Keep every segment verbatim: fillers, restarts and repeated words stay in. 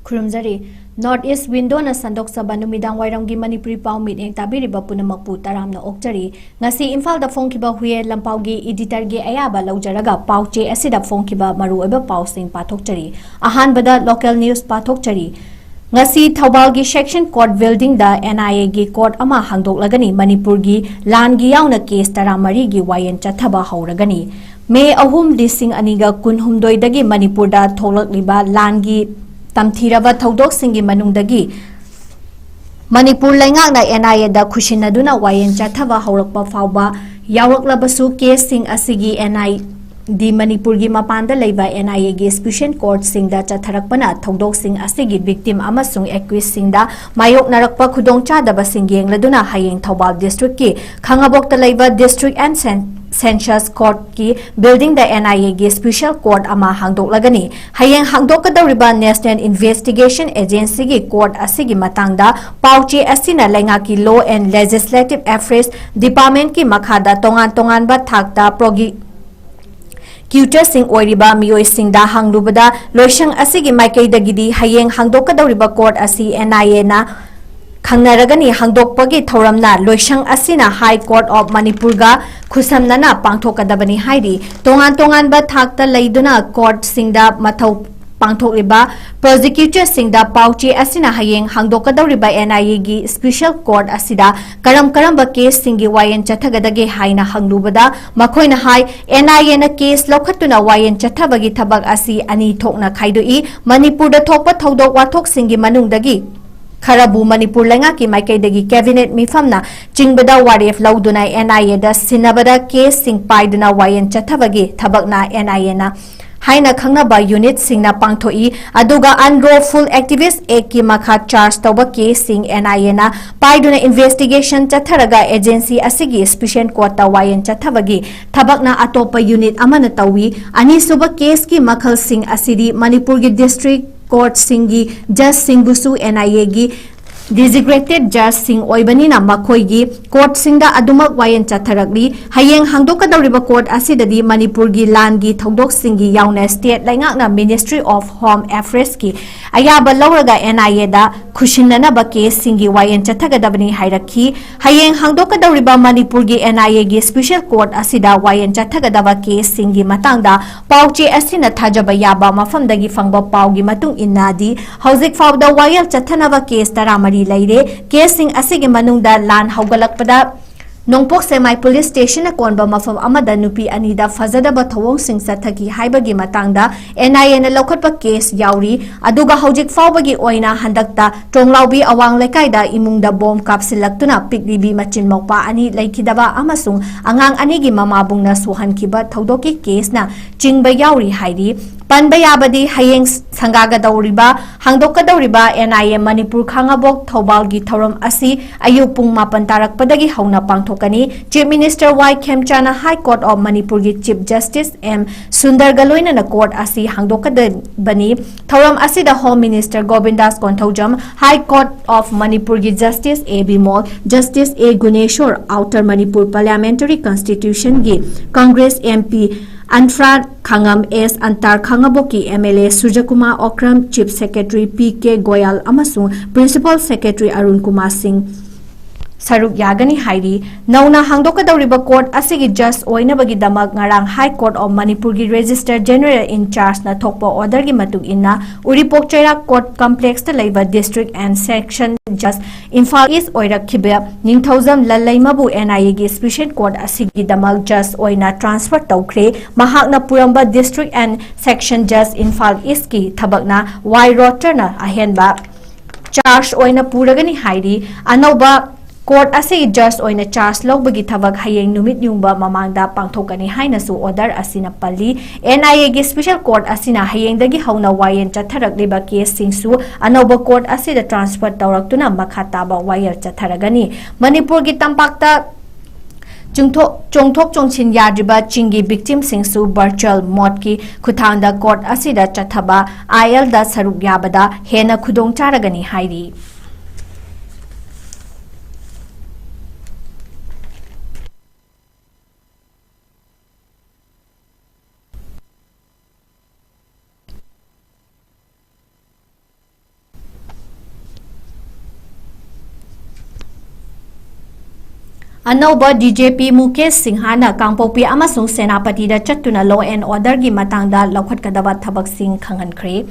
ꯈꯨꯔꯨꯝꯖꯔꯤ꯫ North East Window ꯅ ꯁꯟꯗꯣꯛꯆꯕ ꯅꯨꯃꯤꯗꯥꯡ ꯋꯥꯏꯔꯝꯒꯤ ꯃꯅꯤꯄꯨꯔꯤ ꯄꯥꯎ ꯃꯤꯠꯌꯦꯡ ꯇꯥꯕꯤꯔꯤꯕ ꯄꯨꯝꯅꯃꯛꯄꯨ ꯇꯔꯥꯝꯅ ꯑꯣꯛꯆꯔꯤ꯫ ꯉꯁꯤ ꯏꯝꯐꯥꯜꯗ ꯐꯣꯡꯈꯤꯕ ꯍꯨꯌꯦꯟ ꯂꯝꯄꯥꯎꯒꯤ editor ꯒꯤ ꯑꯌꯥꯕ ꯂꯧꯖꯔꯒ ꯄꯥꯎꯆꯦ ꯑꯁꯤꯗ ꯐꯣꯡꯈꯤꯕ ꯃꯔꯨꯑꯣꯏꯕ ꯄꯥꯎꯁꯤꯡ ꯄꯥꯊꯣꯛꯆꯔꯤ꯫ ꯑꯍꯥꯟꯕꯗ local news ꯄꯥꯊꯣꯛꯆꯔꯤ꯫ ꯉꯁꯤ ꯊꯧꯕꯥꯜꯒꯤ Section Court Building the N I A ꯒꯤ court ꯑꯃ ꯍꯥꯡꯗꯣꯛꯂꯒꯅꯤ꯫ ꯃꯅꯤꯄꯨꯔꯒꯤ ꯂꯥꯟꯒꯤ ꯌꯥꯎꯅ case ꯇꯔꯥꯃꯔꯤꯒꯤ ꯋꯥꯌꯦꯜ ꯆꯠꯊꯕ ꯍꯧꯔꯒꯅꯤ꯫ ꯃꯦ ꯑꯍꯨꯝ, ꯂꯤꯁꯤꯡ ꯑꯅꯤꯒ ꯀꯨꯟꯍꯨꯝꯗꯣꯏꯗꯒꯤ ꯃꯅꯤꯄꯨꯔꯗ ꯊꯣꯛꯂꯛꯂꯤꯕ ꯂꯥꯟꯒꯤ ꯇꯝꯊꯤꯔꯕ ꯊꯧꯗꯣꯛꯁꯤꯡꯒꯤ ꯃꯅꯨꯡꯗꯒꯤ ꯃꯅꯤꯄꯨꯔ ꯂꯩꯉꯥꯛꯅ N I A ꯗ ꯈꯨꯠꯁꯤꯟꯅꯗꯨꯅ ꯋꯥꯌꯦꯜ ꯆꯠꯊꯕ ꯍꯧꯔꯛꯄ ꯐꯥꯎꯕ ꯌꯥꯎꯔꯛꯂꯕꯁꯨ, case ꯁꯤꯡ ꯑꯁꯤꯒꯤ N I D ꯃꯅꯤꯄꯨꯔꯒꯤ ꯃꯄꯥꯟꯗ ꯂꯩꯕ N I A ꯒꯤ special court ꯁꯤꯡꯗ ꯆꯠꯊꯔꯛꯄꯅ ꯊꯧꯗꯣꯛꯁꯤꯡ ꯑꯁꯤꯒꯤ victim ꯑꯃꯁꯨꯡ accused ꯁꯤꯡꯗ ꯃꯥꯌꯣꯛꯅꯔꯛꯄ ꯈꯨꯗꯣꯡꯆꯥꯗꯕꯁꯤꯡ ꯌꯦꯡꯂꯗꯨꯅ ꯍꯌꯦꯡ ꯊꯧꯕꯥꯜ district ꯀꯤ ꯈꯥꯉꯕꯣꯛꯇ ꯂꯩꯕ District and Cen-, Census Court ꯀꯤ building the N I A ꯒꯤ special court ꯑꯃ ꯍꯥꯡꯗꯣꯛꯂꯒꯅꯤ꯫ ꯍꯌꯦꯡ ꯍꯥꯡꯗꯣꯛꯀꯗꯧꯔꯤꯕ National Investigation Agency ꯒꯤ court ꯑꯁꯤꯒꯤ ꯃꯇꯥꯡꯗ ꯄꯥꯎꯆꯦ ꯑꯁꯤꯅ ꯂꯩꯉꯥꯛꯀꯤ Law and Legislative Affairs Department ꯀꯤ ꯃꯈꯥꯗ ꯇꯣꯉꯥꯟ ꯇꯣꯉꯥꯟꯕ ꯊꯥꯛꯇ ꯄ꯭ꯔꯣꯒꯤ-, ꯀ꯭ꯌꯨꯇꯔꯁꯤꯡ ꯑꯣꯏꯔꯤꯕ ꯃꯤꯑꯣꯏꯁꯤꯡꯗ ꯍꯪꯂꯨꯕꯗ, ꯂꯣꯏꯁꯪ ꯑꯁꯤꯒꯤ ꯃꯥꯏꯀꯩꯗꯒꯤꯗꯤ ꯍꯌꯦꯡ ꯍꯥꯡꯗꯣꯛꯀꯗꯧꯔꯤꯕ court ꯑꯁꯤ N I A ꯅ ꯈꯪꯅꯔꯒꯅꯤ꯫ ꯍꯥꯡꯗꯣꯛꯄꯒꯤ ꯊꯧꯔꯝꯅ ꯂꯣꯏꯁꯪ ꯑꯁꯤꯅ High Court of Manipur ꯒ ꯈꯨꯠꯁꯝꯅꯅ ꯄꯥꯡꯊꯣꯛꯀꯗꯕꯅꯤ ꯍꯥꯏꯔꯤ꯫ ꯇꯣꯉꯥꯟ ꯇꯣꯉꯥꯟꯕ ꯊꯥꯛꯇ ꯂꯩꯗꯨꯅ court ꯁꯤꯡꯗ ꯃꯊꯧ ꯄꯥꯡꯊꯣꯛꯂꯤꯕ prosecutor ꯁꯤꯡꯗ ꯄꯥꯎꯆꯦ ꯑꯁꯤꯅ ꯍꯌꯦꯡ ꯍꯥꯡꯗꯣꯛꯀꯗꯧꯔꯤꯕ N I A ꯒꯤ special court ꯑꯁꯤꯗ ꯀꯔꯝ ꯀꯔꯝꯕ case ꯁꯤꯡꯒꯤ ꯋꯥꯌꯦꯜ ꯆꯠꯊꯒꯗꯒꯦ ꯍꯥꯏꯅ ꯍꯪꯂꯨꯕꯗ, ꯃꯈꯣꯏꯅ ꯍꯥꯏ, N I A ꯅ case ꯂꯧꯈꯠꯇꯨꯅ ꯋꯥꯌꯦꯜ ꯆꯠꯊꯕꯒꯤ ꯊꯕꯛ ꯑꯁꯤ ꯑꯅꯤ ꯊꯣꯛꯅ ꯈꯥꯏꯗꯣꯛꯏ꯫ ꯃꯅꯤꯄꯨꯔꯗ ꯊꯣꯛꯄ ꯊꯧꯗꯣꯛ ꯋꯥꯊꯣꯛꯁꯤꯡꯒꯤ ꯃꯅꯨꯡꯗꯒꯤ ꯈꯔꯕꯨ ꯃꯅꯤꯄꯨꯔ ꯂꯩꯉꯥꯛꯀꯤ ꯃꯥꯏꯀꯩꯗꯒꯤ cabinet ꯃꯤꯐꯝꯅ ꯆꯤꯡꯕꯗ ꯋꯥꯔꯦꯞ ꯂꯧꯗꯨꯅ N I A the ꯁꯤꯟꯅꯕꯗ case ꯁꯤꯡ ꯄꯥꯏꯗꯨꯅ ꯋꯥꯌꯦꯜ ꯆꯠꯊꯕꯒꯤ ꯊꯕꯛꯅ N I A ꯅ ꯍꯥꯏꯅ ꯈꯪꯅꯕ unit ꯁꯤꯡꯅ ꯄꯥꯡꯊꯣꯛꯏ꯫ ꯑꯗꯨꯒ Unlawful Activist Act ꯀꯤ ꯃꯈꯥ charge ꯇꯧꯕ case ꯁꯤꯡ N I A ꯅ ꯄꯥꯏꯗꯨꯅ investigation ꯆꯠꯊꯔꯒ agency ꯑꯁꯤꯒꯤ special court ꯇ ꯋꯥꯌꯦꯜ ꯆꯠꯊꯕꯒꯤ ꯊꯕꯛꯅ ꯑꯇꯣꯞꯄ unit ꯑꯃꯅ ꯇꯧꯏ꯫ ꯑꯅꯤꯁꯨꯕ case ꯀꯤ ꯃꯈꯜꯁꯤꯡ ꯑꯁꯤꯗꯤ ꯃꯅꯤꯄꯨꯔꯒꯤ district court ꯁꯤꯡꯒꯤ judge ꯁꯤꯡꯕꯨꯁꯨ N I A ꯒꯤ designated judgeꯁꯤꯡ ꯑꯣꯏꯕꯅꯤꯅ ꯃꯈꯣꯏꯒꯤ courtꯁꯤꯡꯗ ꯑꯗꯨꯃꯛ ꯋꯥꯌꯦꯜ ꯆꯠꯊꯔꯛꯂꯤ꯫ ꯍꯌꯦꯡ ꯍꯥꯡꯗꯣꯛꯀꯗꯧꯔꯤꯕ court ꯑꯁꯤꯗꯗꯤ ꯃꯅꯤꯄꯨꯔꯒꯤ ꯂꯥꯟꯒꯤ ꯊꯧꯗꯣꯛꯁꯤꯡꯒꯤ ꯌꯥꯎꯅ state ꯂꯩꯉꯥꯛꯅ Ministry of Home Affairsꯀꯤ ꯑꯌꯥꯕ ꯂꯧꯔꯒ NIAꯗ ꯈꯨꯠꯁꯤꯟꯅꯅꯕ caseꯁꯤꯡꯒꯤ ꯋꯥꯌꯦꯜ ꯆꯠꯊꯒꯗꯕꯅꯤ ꯍꯥꯏꯔꯛꯈꯤ꯫ ꯍꯌꯦꯡ ꯍꯥꯡꯗꯣꯛꯀꯗꯧꯔꯤꯕ ꯃꯅꯤꯄꯨꯔꯒꯤ NIAꯒꯤ special court ꯑꯁꯤꯗ ꯋꯥꯌꯦꯜ ꯆꯠꯊꯒꯗꯕ caseꯁꯤꯡꯒꯤ ꯃꯇꯥꯡꯗ ꯄꯥꯎꯆꯦ ꯑꯁꯤꯅ ꯊꯥꯖꯕ ꯌꯥꯕ ꯃꯐꯝꯗꯒꯤ ꯐꯪꯕ ꯄꯥꯎꯒꯤ ꯃꯇꯨꯡ ꯏꯟꯅꯗꯤ, ꯍꯧꯖꯤꯛ ꯐꯥꯎꯗ ꯋꯥꯌꯦꯜ ꯆꯠꯊꯅꯕ case ꯇꯔꯥꯃꯔꯤ ꯂꯩꯔꯦ꯫ Caseꯁꯤꯡ ꯑꯁꯤꯒꯤ ꯃꯅꯨꯡꯗ ꯂꯥꯟ ꯍꯧꯒꯠꯂꯛꯄꯗ ꯅꯣꯡꯄꯣꯛ ꯁꯦꯛꯃꯥꯏ police stationꯅ ꯀꯣꯟꯕ ꯃꯐꯝ ꯑꯃꯗ ꯅꯨꯄꯤ ꯑꯅꯤꯗ ꯐꯖꯗꯕ ꯊꯧꯑꯣꯡꯁꯤꯡ ꯆꯠꯊꯈꯤ ꯍꯥꯏꯕꯒꯤ ꯃꯇꯥꯡꯗ NIAꯅ ꯂꯧꯈꯠꯄ case ꯌꯥꯎꯔꯤ꯫ ꯑꯗꯨꯒ ꯍꯧꯖꯤꯛ ꯐꯥꯎꯕꯒꯤ ꯑꯣꯏꯅ ꯍꯟꯗꯛꯇ ꯇ꯭ꯔꯣꯡꯂꯥꯎꯕꯤ ꯑꯋꯥꯡ ꯂꯩꯀꯥꯏꯗ ꯏꯃꯨꯡꯗ bomb ꯀꯥꯞꯁꯤꯜꯂꯛꯇꯨꯅ ꯄꯤꯛꯂꯤꯕꯤ ꯃꯆꯤꯟ ꯃꯧꯄꯥ ꯑꯅꯤ ꯂꯩꯈꯤꯗꯕ ꯑꯃꯁꯨꯡ ꯑꯉꯥꯡ ꯑꯅꯤꯒꯤ ꯃꯃꯥꯕꯨꯡꯅ ꯁꯣꯛꯍꯟꯈꯤꯕ ꯊꯧꯗꯣꯛꯀꯤ caseꯅ ꯆꯤꯡꯕ ꯌꯥꯎꯔꯤ ꯍꯥꯏꯔꯤ꯫ ꯄꯟꯕ ꯌꯥꯕꯗꯤ ꯍꯌꯦꯡ ꯁꯪꯒꯥꯒꯗꯧꯔꯤꯕ, ꯍꯥꯡꯗꯣꯛꯀꯗꯧꯔꯤꯕ NIA ꯃꯅꯤꯄꯨꯔ ꯈꯥꯉꯕꯣꯛ ꯊꯧꯕꯥꯜꯒꯤ ꯊꯧꯔꯝ ꯑꯁꯤ ꯑꯌꯨꯛ ꯄꯨꯡ ꯃꯥꯄꯟ ꯇꯥꯔꯛꯄꯗꯒꯤ ꯍꯧꯅ ꯄꯥꯡꯊꯣꯛꯀꯅꯤ꯫ Chief Minister Y ꯈꯦꯝꯆꯥꯅ High Court of ꯃꯅꯤꯄꯨꯔꯒꯤ Chief Justice M ꯁꯨꯟꯗꯔꯒ ꯂꯣꯏꯅꯅ court ꯑꯁꯤ ꯍꯥꯡꯗꯣꯛꯀꯗꯕꯅꯤ꯫ ꯊꯧꯔꯝ ꯑꯁꯤꯗ Home Minister ꯒꯣꯕꯤꯟꯗꯥꯁ Konthoujam, High Court of ꯃꯅꯤꯄꯨꯔꯒꯤ Justice A Bimol, Justice A Guneshor, Outer Manipur Parliamentary Constituencyꯒꯤ Congress MP ꯑꯟꯐ꯭ꯔꯥꯟ ꯈꯥꯉꯝ, S ꯑꯟꯇꯥꯔ ꯈꯥꯉꯕꯣꯛꯀꯤ MLA ꯁꯨꯔꯖꯀꯨꯃꯥꯔ Okram, Chief Secretary P K ꯒꯣꯌꯥꯜ ꯑꯃꯁꯨꯡ Principal Secretary ꯑꯔꯨꯟ ꯀꯨꯃꯥꯔ ꯁꯤꯡ ꯁꯔꯨꯛ ꯌꯥꯒꯅꯤ ꯍꯥꯏꯔꯤ꯫ ꯅꯧꯅ ꯍꯥꯡꯗꯣꯛꯀꯗꯧꯔꯤꯕ court ꯑꯁꯤꯒꯤ judge ꯑꯣꯏꯅꯕꯒꯤꯗꯃꯛ ꯉꯔꯥꯡ High Court of ꯃꯅꯤꯄꯨꯔꯒꯤ Registrar General in chargeꯅ ꯊꯣꯛꯄ orderꯒꯤ ꯃꯇꯨꯡ ꯏꯟꯅ ꯎꯔꯤꯄꯣꯛ ꯆꯩꯔꯥꯛ court complexꯇ ꯂꯩꯕ District and Section Judge Imphal East ꯑꯣꯏꯔꯛꯈꯤꯕ Ningthoujam ꯂꯜꯂꯩꯃꯕꯨ NIAꯒꯤ special court ꯑꯁꯤꯒꯤꯗꯃꯛ judge ꯑꯣꯏꯅ transfer ꯇꯧꯈ꯭ꯔꯦ꯫ ꯃꯍꯥꯛꯅ ꯄꯨꯔꯝꯕ District and Section Judge Imphal Eastꯀꯤ ꯊꯕꯛꯅ Y ꯔꯣꯇꯔꯅ ꯑꯍꯦꯟꯕ charge ꯑꯣꯏꯅ ꯄꯨꯔꯒꯅꯤ ꯍꯥꯏꯔꯤ꯫ ꯑꯅꯧꯕ court ꯑꯁꯤꯒꯤ judge ꯑꯣꯏꯅ charge ꯂꯧꯕꯒꯤ ꯊꯕꯛ ꯍꯌꯦꯡ ꯅꯨꯃꯤꯠ ꯌꯨꯡꯕ ꯃꯃꯥꯡꯗ ꯄꯥꯡꯊꯣꯛꯀꯅꯤ ꯍꯥꯏꯅꯁꯨ order ꯑꯁꯤꯅ ꯄꯜꯂꯤ꯫ NIAꯒꯤ special court ꯑꯁꯤꯅ ꯍꯌꯦꯡꯗꯒꯤ ꯍꯧꯅ ꯋꯥꯌꯦꯜ ꯆꯠꯊꯔꯛꯂꯤꯕ caseꯁꯤꯡꯁꯨ ꯑꯅꯧꯕ court ꯑꯁꯤꯗ transfer ꯇꯧꯔꯛꯇꯨꯅ ꯃꯈꯥ ꯇꯥꯕ ꯋꯥꯌꯦꯜ ꯆꯠꯊꯔꯒꯅꯤ꯫ ꯃꯅꯤꯄꯨꯔꯒꯤ ꯇꯝꯄꯥꯛꯇ ꯆꯤꯡꯊꯣꯛ-, ꯆꯣꯡꯊꯣꯛ ꯆꯣꯡꯁꯤꯟ ꯌꯥꯗ꯭ꯔꯤꯕ ꯆꯤꯡꯒꯤ victimꯁꯤꯡꯁꯨ virtual modeꯀꯤ ꯈꯨꯠꯊꯥꯡꯗ court ꯑꯁꯤꯗ ꯆꯠꯊꯕ ILꯗ ꯁꯔꯨꯛ ꯌꯥꯕꯗ ꯍꯦꯟꯅ ꯈꯨꯗꯣꯡ ꯆꯥꯔꯒꯅꯤ ꯍꯥꯏꯔꯤ꯫ ꯑꯅꯧꯕ ꯗꯤ ꯖꯤ ꯄꯤ ꯃꯨꯀꯦꯁ ꯁꯤꯡꯍꯥꯅ ꯀꯥꯡꯄꯣꯛꯄꯤ ꯑꯃꯁꯨꯡ ꯁꯦꯅꯥꯄꯇꯤꯗ ꯆꯠꯇꯨꯅ law and order ꯒꯤ ꯃꯇꯥꯡꯗ ꯂꯧꯈꯠꯀꯗꯕ ꯊꯕꯛꯁꯤꯡ ꯈꯪꯍꯟꯈ꯭ꯔꯦ꯫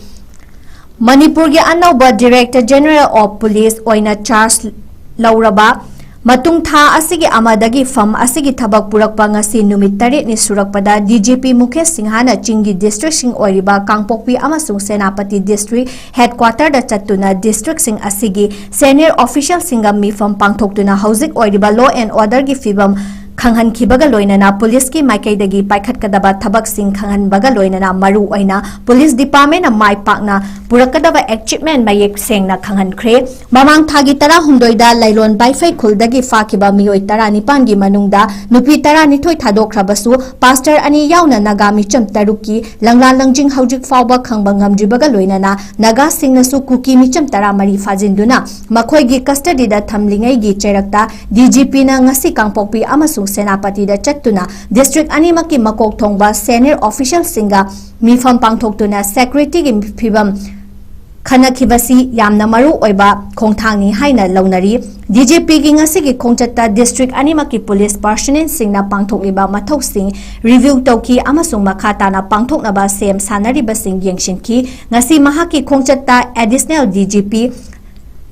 ꯃꯅꯤꯄꯨꯔꯒꯤ ꯑꯅꯧꯕ Director General of Police ꯑꯣꯏꯅ charge ꯂꯧꯔꯕ ꯃꯇꯨꯡ, ꯊꯥ ꯑꯁꯤꯒꯤ ꯑꯃꯗꯒꯤ firm ꯑꯁꯤꯒꯤ ꯊꯕꯛ ꯄꯨꯔꯛꯄ ꯉꯁꯤ ꯅꯨꯃꯤꯠ ꯇꯔꯦꯠꯅꯤ ꯁꯨꯔꯛꯄꯗ, ꯗꯤ ꯖꯤ ꯄꯤ ꯃꯨꯀꯦꯁ ꯁꯤꯡꯍꯥꯅ ꯆꯤꯡꯒꯤ district ꯁꯤꯡ ꯑꯣꯏꯔꯤꯕ ꯀꯥꯡꯄꯣꯛꯄꯤ ꯑꯃꯁꯨꯡ ꯁꯦꯅꯥꯄꯇꯤ district headquarter ꯗ ꯆꯠꯇꯨꯅ district ꯁꯤꯡ ꯑꯁꯤꯒꯤ senior official ꯁꯤꯡꯒ ꯃꯤꯐꯝ ꯄꯥꯡꯊꯣꯛꯇꯨꯅ ꯍꯧꯖꯤꯛ ꯑꯣꯏꯔꯤꯕ law and order ꯒꯤ ꯐꯤꯕꯝ ꯈꯪꯍꯟꯈꯤꯕꯒ ꯂꯣꯏꯅꯅ police ꯀꯤ ꯃꯥꯏꯀꯩꯗꯒꯤ ꯄꯥꯏꯈꯠꯀꯗꯕ ꯊꯕꯛꯁꯤꯡ ꯈꯪꯍꯟꯕꯒ ꯂꯣꯏꯅꯅ ꯃꯔꯨ ꯑꯣꯏꯅ police department ꯅ ꯃꯥꯏ ꯄꯥꯛꯅ ꯄꯨꯔꯛꯀꯗꯕ achievement ꯃꯌꯦꯛ ꯁꯦꯡꯅ ꯈꯪꯍꯟꯈ꯭ꯔꯦ꯫ ꯃꯃꯥꯡ ꯊꯥꯒꯤ ꯇꯔꯥꯍꯨꯝꯗꯣꯏꯗ ꯂꯩꯂꯣꯟ ꯕꯥꯏꯐꯩ ꯈꯨꯜꯗꯒꯤ ꯐꯥꯈꯤꯕ ꯃꯤꯑꯣꯏ ꯇꯔꯥꯅꯤꯄꯥꯟꯒꯤ ꯃꯅꯨꯡꯗ ꯅꯨꯄꯤ ꯇꯔꯥꯅꯤꯊꯣꯏ ꯊꯥꯗꯣꯛꯈ꯭ꯔꯕꯁꯨ, pastor ꯑꯅꯤ ꯌꯥꯎꯅ ꯅꯥꯒꯥ ꯃꯤꯆꯝ ꯇꯔꯨꯛꯀꯤ ꯂꯪꯂꯥ ꯂꯪꯖꯤꯡ ꯍꯧꯖꯤꯛ ꯐꯥꯎꯕ ꯈꯪꯕ ꯉꯝꯗ꯭ꯔꯤꯕꯒ ꯂꯣꯏꯅꯅ ꯅꯥꯒꯥꯁꯤꯡꯅꯁꯨ ꯀꯨꯀꯤ ꯃꯤꯆꯝ ꯇꯔꯥꯃꯔꯤ ꯐꯥꯖꯤꯟꯗꯨꯅ ꯃꯈꯣꯏꯒꯤ custody ꯗ ꯊꯝꯂꯤꯉꯩꯒꯤ ꯆꯩꯔꯛꯇ D G P ꯅ ꯉꯁꯤ ꯀꯥꯡꯄꯣꯛꯄꯤ ꯑꯃꯁꯨꯡ ꯁꯦꯅꯥꯄꯇꯤꯗ ꯆꯠꯇꯨꯅ district ꯑꯅꯤꯃꯛꯀꯤ ꯃꯀꯣꯛ ꯊꯣꯡꯕ senior official ꯁꯤꯡꯒ ꯃꯤꯐꯝ ꯄꯥꯡꯊꯣꯛꯇꯨꯅ security ꯒꯤ ꯐꯤꯕꯝ ꯈꯟꯅꯈꯤꯕꯁꯤ ꯌꯥꯝꯅ ꯃꯔꯨ ꯑꯣꯏꯕ ꯈꯣꯡꯊꯥꯡꯅꯤ ꯍꯥꯏꯅ ꯂꯧꯅꯔꯤ꯫ D G P ꯒꯤ ꯉꯁꯤꯒꯤ ꯈꯣꯡꯆꯠꯇ district ꯑꯅꯤꯃꯛꯀꯤ police personnel ꯁꯤꯡꯅ ꯄꯥꯡꯊꯣꯛꯂꯤꯕ ꯃꯊꯧꯁꯤꯡ review ꯇꯧꯈꯤ ꯑꯃꯁꯨꯡ ꯃꯈꯥ ꯇꯥꯅ ꯄꯥꯡꯊꯣꯛꯅꯕ ꯁꯦꯝ ꯁꯥꯅꯔꯤꯕꯁꯤꯡ ꯌꯦꯡꯁꯤꯟꯈꯤ꯫ ꯉꯁꯤ ꯃꯍꯥꯛꯀꯤ ꯈꯣꯡꯆꯠꯇ Additional D G P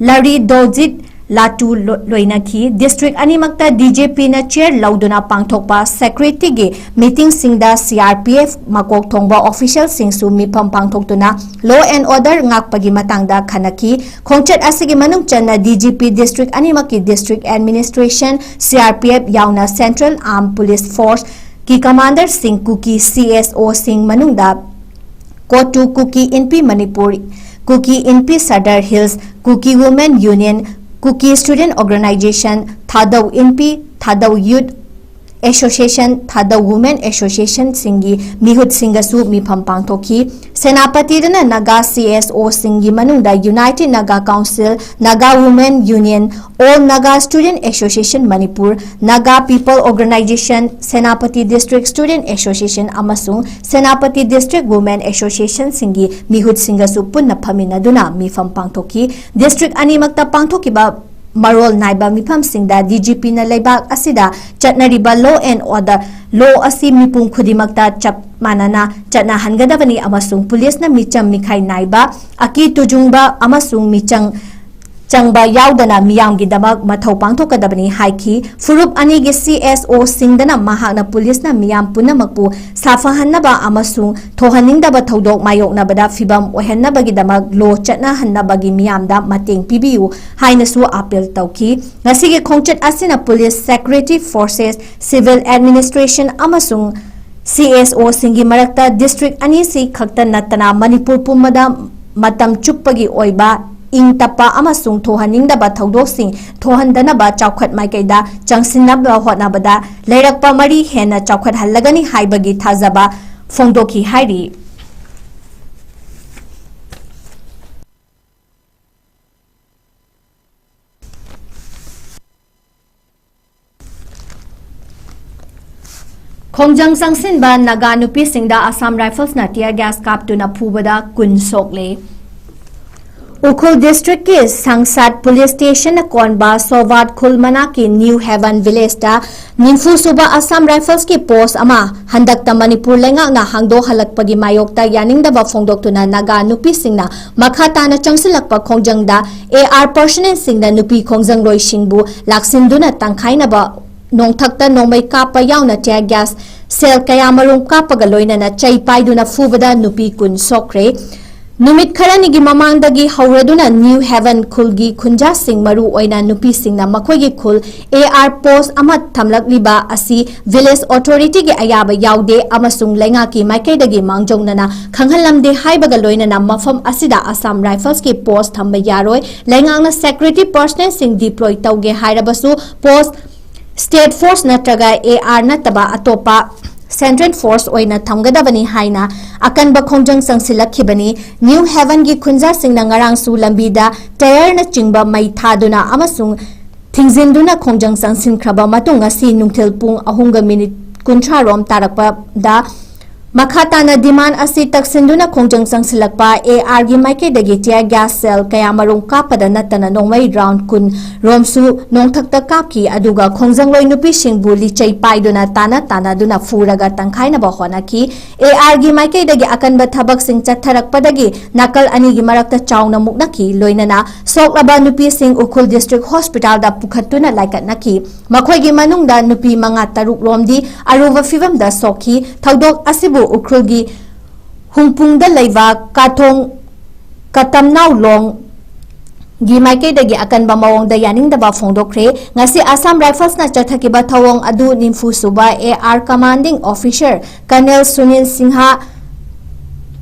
ꯂꯔꯤ ꯗꯣꯖꯤꯠ ꯂꯥꯇꯨ ꯂꯣ-, ꯂꯣꯏꯅꯈꯤ꯫ District ꯑꯅꯤꯃꯛꯇ D G P ꯅ chair ꯂꯧꯗꯨꯅ ꯄꯥꯡꯊꯣꯛꯄ security ꯒꯤ meeting ꯁꯤꯡꯗ C R P F ꯃꯀꯣꯛ ꯊꯣꯡꯕ official ꯁꯤꯡꯁꯨ ꯃꯤꯐꯝ ꯄꯥꯡꯊꯣꯛꯇꯨꯅ law and order ꯉꯥꯛꯄꯒꯤ ꯃꯇꯥꯡꯗ ꯈꯟꯅꯈꯤ꯫ ꯈꯣꯡꯆꯠ ꯑꯁꯤꯒꯤ ꯃꯅꯨꯡ ꯆꯟꯅ D G P district ꯑꯅꯤꯃꯛꯀꯤ district administration, C R P F ꯌꯥꯎꯅ Central Armed Police Force ꯀꯤ commander ꯁꯤꯡ, ꯀꯨꯀꯤ C S O ꯁꯤꯡ ꯃꯅꯨꯡꯗ ꯀꯣꯇꯨ Kuki Inpi Manipur, Kuki Inpi Sadar hills, Kuki women union, Kuki student organisation, Thadou Inpi, Thadou youth association, Thadou women ꯑꯦꯁꯣꯁꯤꯌꯦꯁꯟꯁꯤꯡꯒꯤ ꯃꯤꯍꯨꯠꯁꯤꯡꯒꯁꯨ ꯃꯤꯐꯝ ꯄꯥꯡꯊꯣꯛꯈꯤ꯫ ꯁꯦꯅꯥꯄꯇꯤꯗꯅ ꯅꯥꯒꯥ C S O ꯁꯤꯡꯒꯤ ꯃꯅꯨꯡꯗ United Naga Council, Naga Women Union, All Naga Student Association Manipur, Naga People Organization, Senapati District Student Association ꯑꯃꯁꯨꯡ Senapati District Women Association ꯁꯤꯡꯒꯤ ꯃꯤꯍꯨꯠꯁꯤꯡꯒꯁꯨ ꯄꯨꯟꯅ ꯐꯝꯃꯤꯟꯅꯗꯨꯅ ꯃꯤꯐꯝ ꯄꯥꯡꯊꯣꯛꯈꯤ꯫ District ꯑꯅꯤꯃꯛꯇ ꯄꯥꯡꯊꯣꯛꯈꯤꯕ ꯃꯔꯣꯜ ꯅꯥꯏꯕ ꯃꯤꯐꯝꯁꯤꯡꯗ ꯗꯤ ꯖꯤ ꯄꯤꯅ ꯂꯩꯕꯥꯛ ꯑꯁꯤꯗ ꯆꯠꯅꯔꯤꯕ law and order, law ꯑꯁꯤ ꯃꯤꯄꯨꯝ ꯈꯨꯗꯤꯡꯃꯛꯇ ꯆꯞ ꯃꯥꯟꯅꯅ ꯆꯠꯅꯍꯟꯒꯗꯕꯅꯤ ꯑꯃꯁꯨꯡ ꯄꯨꯂꯤꯁꯅ ꯃꯤꯆꯪ ꯃꯤꯈꯥꯏ ꯅꯥꯏꯕ, ꯑꯀꯤ ꯇꯨꯖꯨꯡꯕ ꯑꯃꯁꯨꯡ ꯃꯤꯆꯪ ꯆꯪꯕ ꯌꯥꯎꯗꯅ ꯃꯤꯌꯥꯝꯒꯤꯗꯃꯛ ꯃꯊꯧ ꯄꯥꯡꯊꯣꯛꯀꯗꯕꯅꯤ ꯍꯥꯏꯈꯤ꯫ ꯐꯨꯔꯨꯞ ꯑꯅꯤꯒꯤ ꯁꯤ ꯑꯦꯁ ꯑꯣꯁꯤꯡꯗꯅ ꯃꯍꯥꯛꯅ ꯄꯨꯂꯤꯁꯅ ꯃꯤꯌꯥꯝ ꯄꯨꯝꯅꯃꯛꯄꯨ ꯁꯥꯐꯍꯟꯅꯕ ꯑꯃꯁꯨꯡ ꯊꯣꯛꯍꯟꯅꯤꯡꯗꯕ ꯊꯧꯗꯣꯛ ꯃꯥꯌꯣꯛꯅꯕꯗ ꯐꯤꯚꯝ ꯑꯣꯏꯍꯟꯅꯕꯒꯤꯗꯃꯛ law ꯆꯠꯅꯍꯟꯅꯕꯒꯤ ꯃꯤꯌꯥꯝꯗ ꯃꯇꯦꯡ ꯄꯤꯕꯤꯌꯨ ꯍꯥꯏꯅꯁꯨ appeal ꯇꯧꯈꯤ꯫ ꯉꯁꯤꯒꯤ ꯈꯣꯡꯆꯠ ꯑꯁꯤꯅ police, security forces, civil administration ꯑꯃꯁꯨꯡ ꯁꯤ ꯑꯦꯁ ꯑꯣꯁꯤꯡꯒꯤ ꯃꯔꯛꯇ district ꯑꯅꯤꯁꯤ ꯈꯛꯇ ꯅꯠꯇꯅ ꯃꯅꯤꯄꯨꯔ ꯄꯨꯝꯕꯗ ꯃꯇꯝ ꯆꯨꯞꯄꯒꯤ ꯑꯣꯏꯕ ꯏꯪ ꯇꯞꯄ ꯑꯃꯁꯨꯡ ꯊꯣꯛꯍꯟꯅꯤꯡꯗꯕ ꯊꯧꯗꯣꯛꯁꯤꯡ ꯊꯣꯛꯍꯟꯗꯅꯕ ꯆꯥꯎꯈꯠ ꯃꯥꯏꯀꯩꯗ ꯆꯪꯁꯤꯟꯅꯕ ꯍꯣꯠꯅꯕꯗ ꯂꯩꯔꯛꯄ ꯃꯔꯤ ꯍꯦꯟꯅ ꯆꯥꯎꯈꯠꯍꯜꯂꯒꯅꯤ ꯍꯥꯏꯕꯒꯤ ꯊꯥꯖꯕ ꯐꯣꯡꯗꯣꯛꯈꯤ ꯍꯥꯏꯔꯤ꯫ ꯈꯣꯡꯖꯪ ꯆꯪꯁꯤꯟꯕ ꯅꯥꯒꯥ ꯅꯨꯄꯤꯁꯤꯡꯗ Assam Riflesꯅ tear gas ꯀꯥꯞꯇꯨꯅ ꯐꯨꯕꯗ ꯀꯨꯟ ꯁꯣꯛꯂꯦ꯫ ꯎꯈ꯭ꯔꯨꯜ districtꯀꯤ ꯁꯪꯁꯥꯠ police stationꯅ ꯀꯣꯟꯕ ꯁꯣꯚꯥꯠ ꯈꯨꯜ ꯃꯅꯥꯛꯀꯤ New Haven villageꯇ ꯅꯤꯐꯨ ꯁꯨꯕ Assam Riflesꯀꯤ post ꯑꯃ ꯍꯟꯗꯛꯇ ꯃꯅꯤꯄꯨꯔ ꯂꯩꯉꯥꯛꯅ ꯍꯥꯡꯗꯣꯛꯍꯜꯂꯛꯄꯒꯤ ꯃꯥꯌꯣꯛꯇ ꯌꯥꯅꯤꯡꯗꯕ ꯐꯣꯡꯗꯣꯛꯇꯨꯅ ꯅꯥꯒꯥ ꯅꯨꯄꯤꯁꯤꯡꯅ ꯃꯈꯥ ꯇꯥꯅ ꯆꯪꯁꯤꯜꯂꯛꯄ ꯈꯣꯡꯖꯪꯗ ꯑꯦ ꯑꯥꯔ personnelꯁꯤꯡꯅ ꯅꯨꯄꯤ ꯈꯣꯡꯖꯪꯂꯣꯏꯁꯤꯡꯕꯨ ꯂꯥꯛꯁꯤꯟꯗꯨꯅ ꯇꯪꯈꯥꯏꯅꯕ ꯅꯣꯡꯊꯛꯇ ꯅꯣꯡꯃꯩ ꯀꯥꯞꯄ ꯌꯥꯎꯅ tear gas shell ꯀꯌꯥꯃꯔꯨꯝ ꯀꯥꯞꯄꯒ ꯂꯣꯏꯅꯅ ꯆꯩ ꯄꯥꯏꯗꯨꯅ ꯐꯨꯕꯗ ꯅꯨꯄꯤ ꯀꯨꯟ ꯁꯣꯛꯈ꯭ꯔꯦ꯫ ꯅꯨꯃꯤꯠ ꯈꯔꯅꯤꯒꯤ ꯃꯃꯥꯡꯗꯒꯤ ꯍꯧꯔꯗꯨꯅ New Haven ꯈꯨꯜꯒꯤ ꯈꯨꯟꯖꯥꯁꯤꯡ, ꯃꯔꯨ ꯑꯣꯏꯅ ꯅꯨꯄꯤꯁꯤꯡꯅ ꯃꯈꯣꯏꯒꯤ ꯈꯨꯜ ꯑꯦ ꯑꯥꯔ post ꯑꯃ ꯊꯝꯂꯛꯂꯤꯕ ꯑꯁꯤ village authorityꯒꯤ ꯑꯌꯥꯕ ꯌꯥꯎꯗꯦ ꯑꯃꯁꯨꯡ ꯂꯩꯉꯥꯛꯀꯤ ꯃꯥꯏꯀꯩꯗꯒꯤ ꯃꯥꯡꯖꯧꯅꯅ ꯈꯪꯍꯜꯂꯝꯗꯦ ꯍꯥꯏꯕꯒ ꯂꯣꯏꯅꯅ ꯃꯐꯝ ꯑꯁꯤꯗ Assam Riflesꯀꯤ post ꯊꯝꯕ ꯌꯥꯔꯣꯏ, ꯂꯩꯉꯥꯛꯅ security personnelꯁꯤꯡ deploy ꯇꯧꯒꯦ ꯍꯥꯏꯔꯕꯁꯨ post state force ꯅꯠꯇ꯭ꯔꯒ ꯑꯦ ꯑꯥꯔ ꯅꯠꯇꯕ ꯑꯇꯣꯞꯄ central force ꯑꯣꯏꯅ ꯊꯝꯒꯗꯕꯅꯤ ꯍꯥꯏꯅ ꯑꯀꯟꯕ ꯈꯣꯡꯖꯪ ꯆꯪꯁꯤꯜꯂꯛꯈꯤꯕꯅꯤ꯫ New Havenꯒꯤ ꯈꯨꯟꯖꯥꯁꯤꯡꯅ ꯉꯔꯥꯡꯁꯨ ꯂꯝꯕꯤꯗ tyreꯅꯆꯤꯡꯕ ꯃꯩ ꯊꯥꯗꯨꯅ ꯑꯃꯁꯨꯡ ꯊꯤꯡꯖꯤꯟꯗꯨꯅ ꯈꯣꯡꯖꯪ ꯆꯪꯁꯤꯟꯈ꯭ꯔꯕ ꯃꯇꯨꯡ, ꯉꯁꯤ ꯅꯨꯡꯊꯤꯜ ꯄꯨꯡ ꯑꯍꯨꯝꯒ minute ꯀꯨꯟꯊ꯭ꯔꯥ ꯔꯣꯝ ꯇꯥꯔꯛꯄꯗ ꯃꯈꯥ ꯇꯥꯅ demand ꯑꯁꯤ ꯇꯛꯁꯤꯟꯗꯨꯅ ꯈꯣꯡꯖꯪ ꯆꯪꯁꯤꯜꯂꯛꯄ AR ꯒꯤ ꯃꯥꯏꯀꯩꯗꯒꯤ tear gas shell ꯀꯌꯥ ꯃꯔꯨꯝ ꯀꯥꯞꯄꯗ ꯅꯠꯇꯅ ꯅꯣꯡꯃꯩ round ꯀꯨꯟ ꯔꯣꯝꯁꯨ ꯅꯣꯡꯊꯛꯇ ꯀꯥꯞꯈꯤ꯫ ꯑꯗꯨꯒ ꯈꯣꯡꯖꯪꯂꯣꯏ ꯅꯨꯄꯤꯁꯤꯡꯕꯨ ꯂꯤꯆꯩ ꯄꯥꯏꯗꯨꯅ ꯇꯥꯅ ꯇꯥꯅꯗꯨꯅ ꯐꯨꯔꯒ ꯇꯪꯈꯥꯏꯅꯕ ꯍꯣꯠꯅꯈꯤ꯫ AR ꯒꯤ ꯃꯥꯏꯀꯩꯗꯒꯤ ꯑꯀꯟꯕ ꯊꯕꯛꯁꯤꯡ ꯆꯠꯊꯔꯛꯄꯗꯒꯤ ꯅꯥꯀꯜ ꯑꯅꯤꯒꯤ ꯃꯔꯛꯇ ꯆꯥꯎꯅ ꯃꯨꯛꯅꯈꯤ꯫ ꯂꯣꯏꯅꯅ ꯁꯣꯛꯂꯕ ꯅꯨꯄꯤꯁꯤꯡ ꯎꯈ꯭ꯔꯨꯜ district hospital ꯗ ꯄꯨꯈꯠꯇꯨꯅ ꯂꯥꯏꯀꯠꯅꯈꯤ꯫ ꯃꯈꯣꯏꯒꯤ ꯃꯅꯨꯡꯗ ꯅꯨꯄꯤ ꯃꯉꯥ ꯇꯔꯨꯛ ꯔꯣꯝꯗꯤ ꯑꯔꯨꯕ ꯐꯤꯚꯝꯗ ꯁꯣꯛꯈꯤ꯫ ꯊꯧꯗꯣꯛ ꯑꯁꯤꯕꯨ ꯎꯈ꯭ꯔꯨꯜꯒꯤ ꯍꯨꯡꯄꯨꯡꯗ ꯂꯩꯕ ꯀꯥꯊꯣꯡ ꯀꯇꯝꯅꯥꯎ ꯂꯣꯡ ꯒꯤ ꯃꯥꯏꯀꯩꯗꯒꯤ ꯑꯀꯟꯕ ꯃꯑꯣꯡꯗ ꯌꯥꯅꯤꯡꯗꯕ ꯐꯣꯡꯗꯣꯛꯈ꯭ꯔꯦ꯫ ꯉꯁꯤ Assam Rifles ꯅ ꯆꯠꯊꯈꯤꯕ ꯊꯧꯑꯣꯡ ꯑꯗꯨ ꯅꯤꯐꯨ ꯁꯨꯕ AR commanding officer Colonel Sunil Singh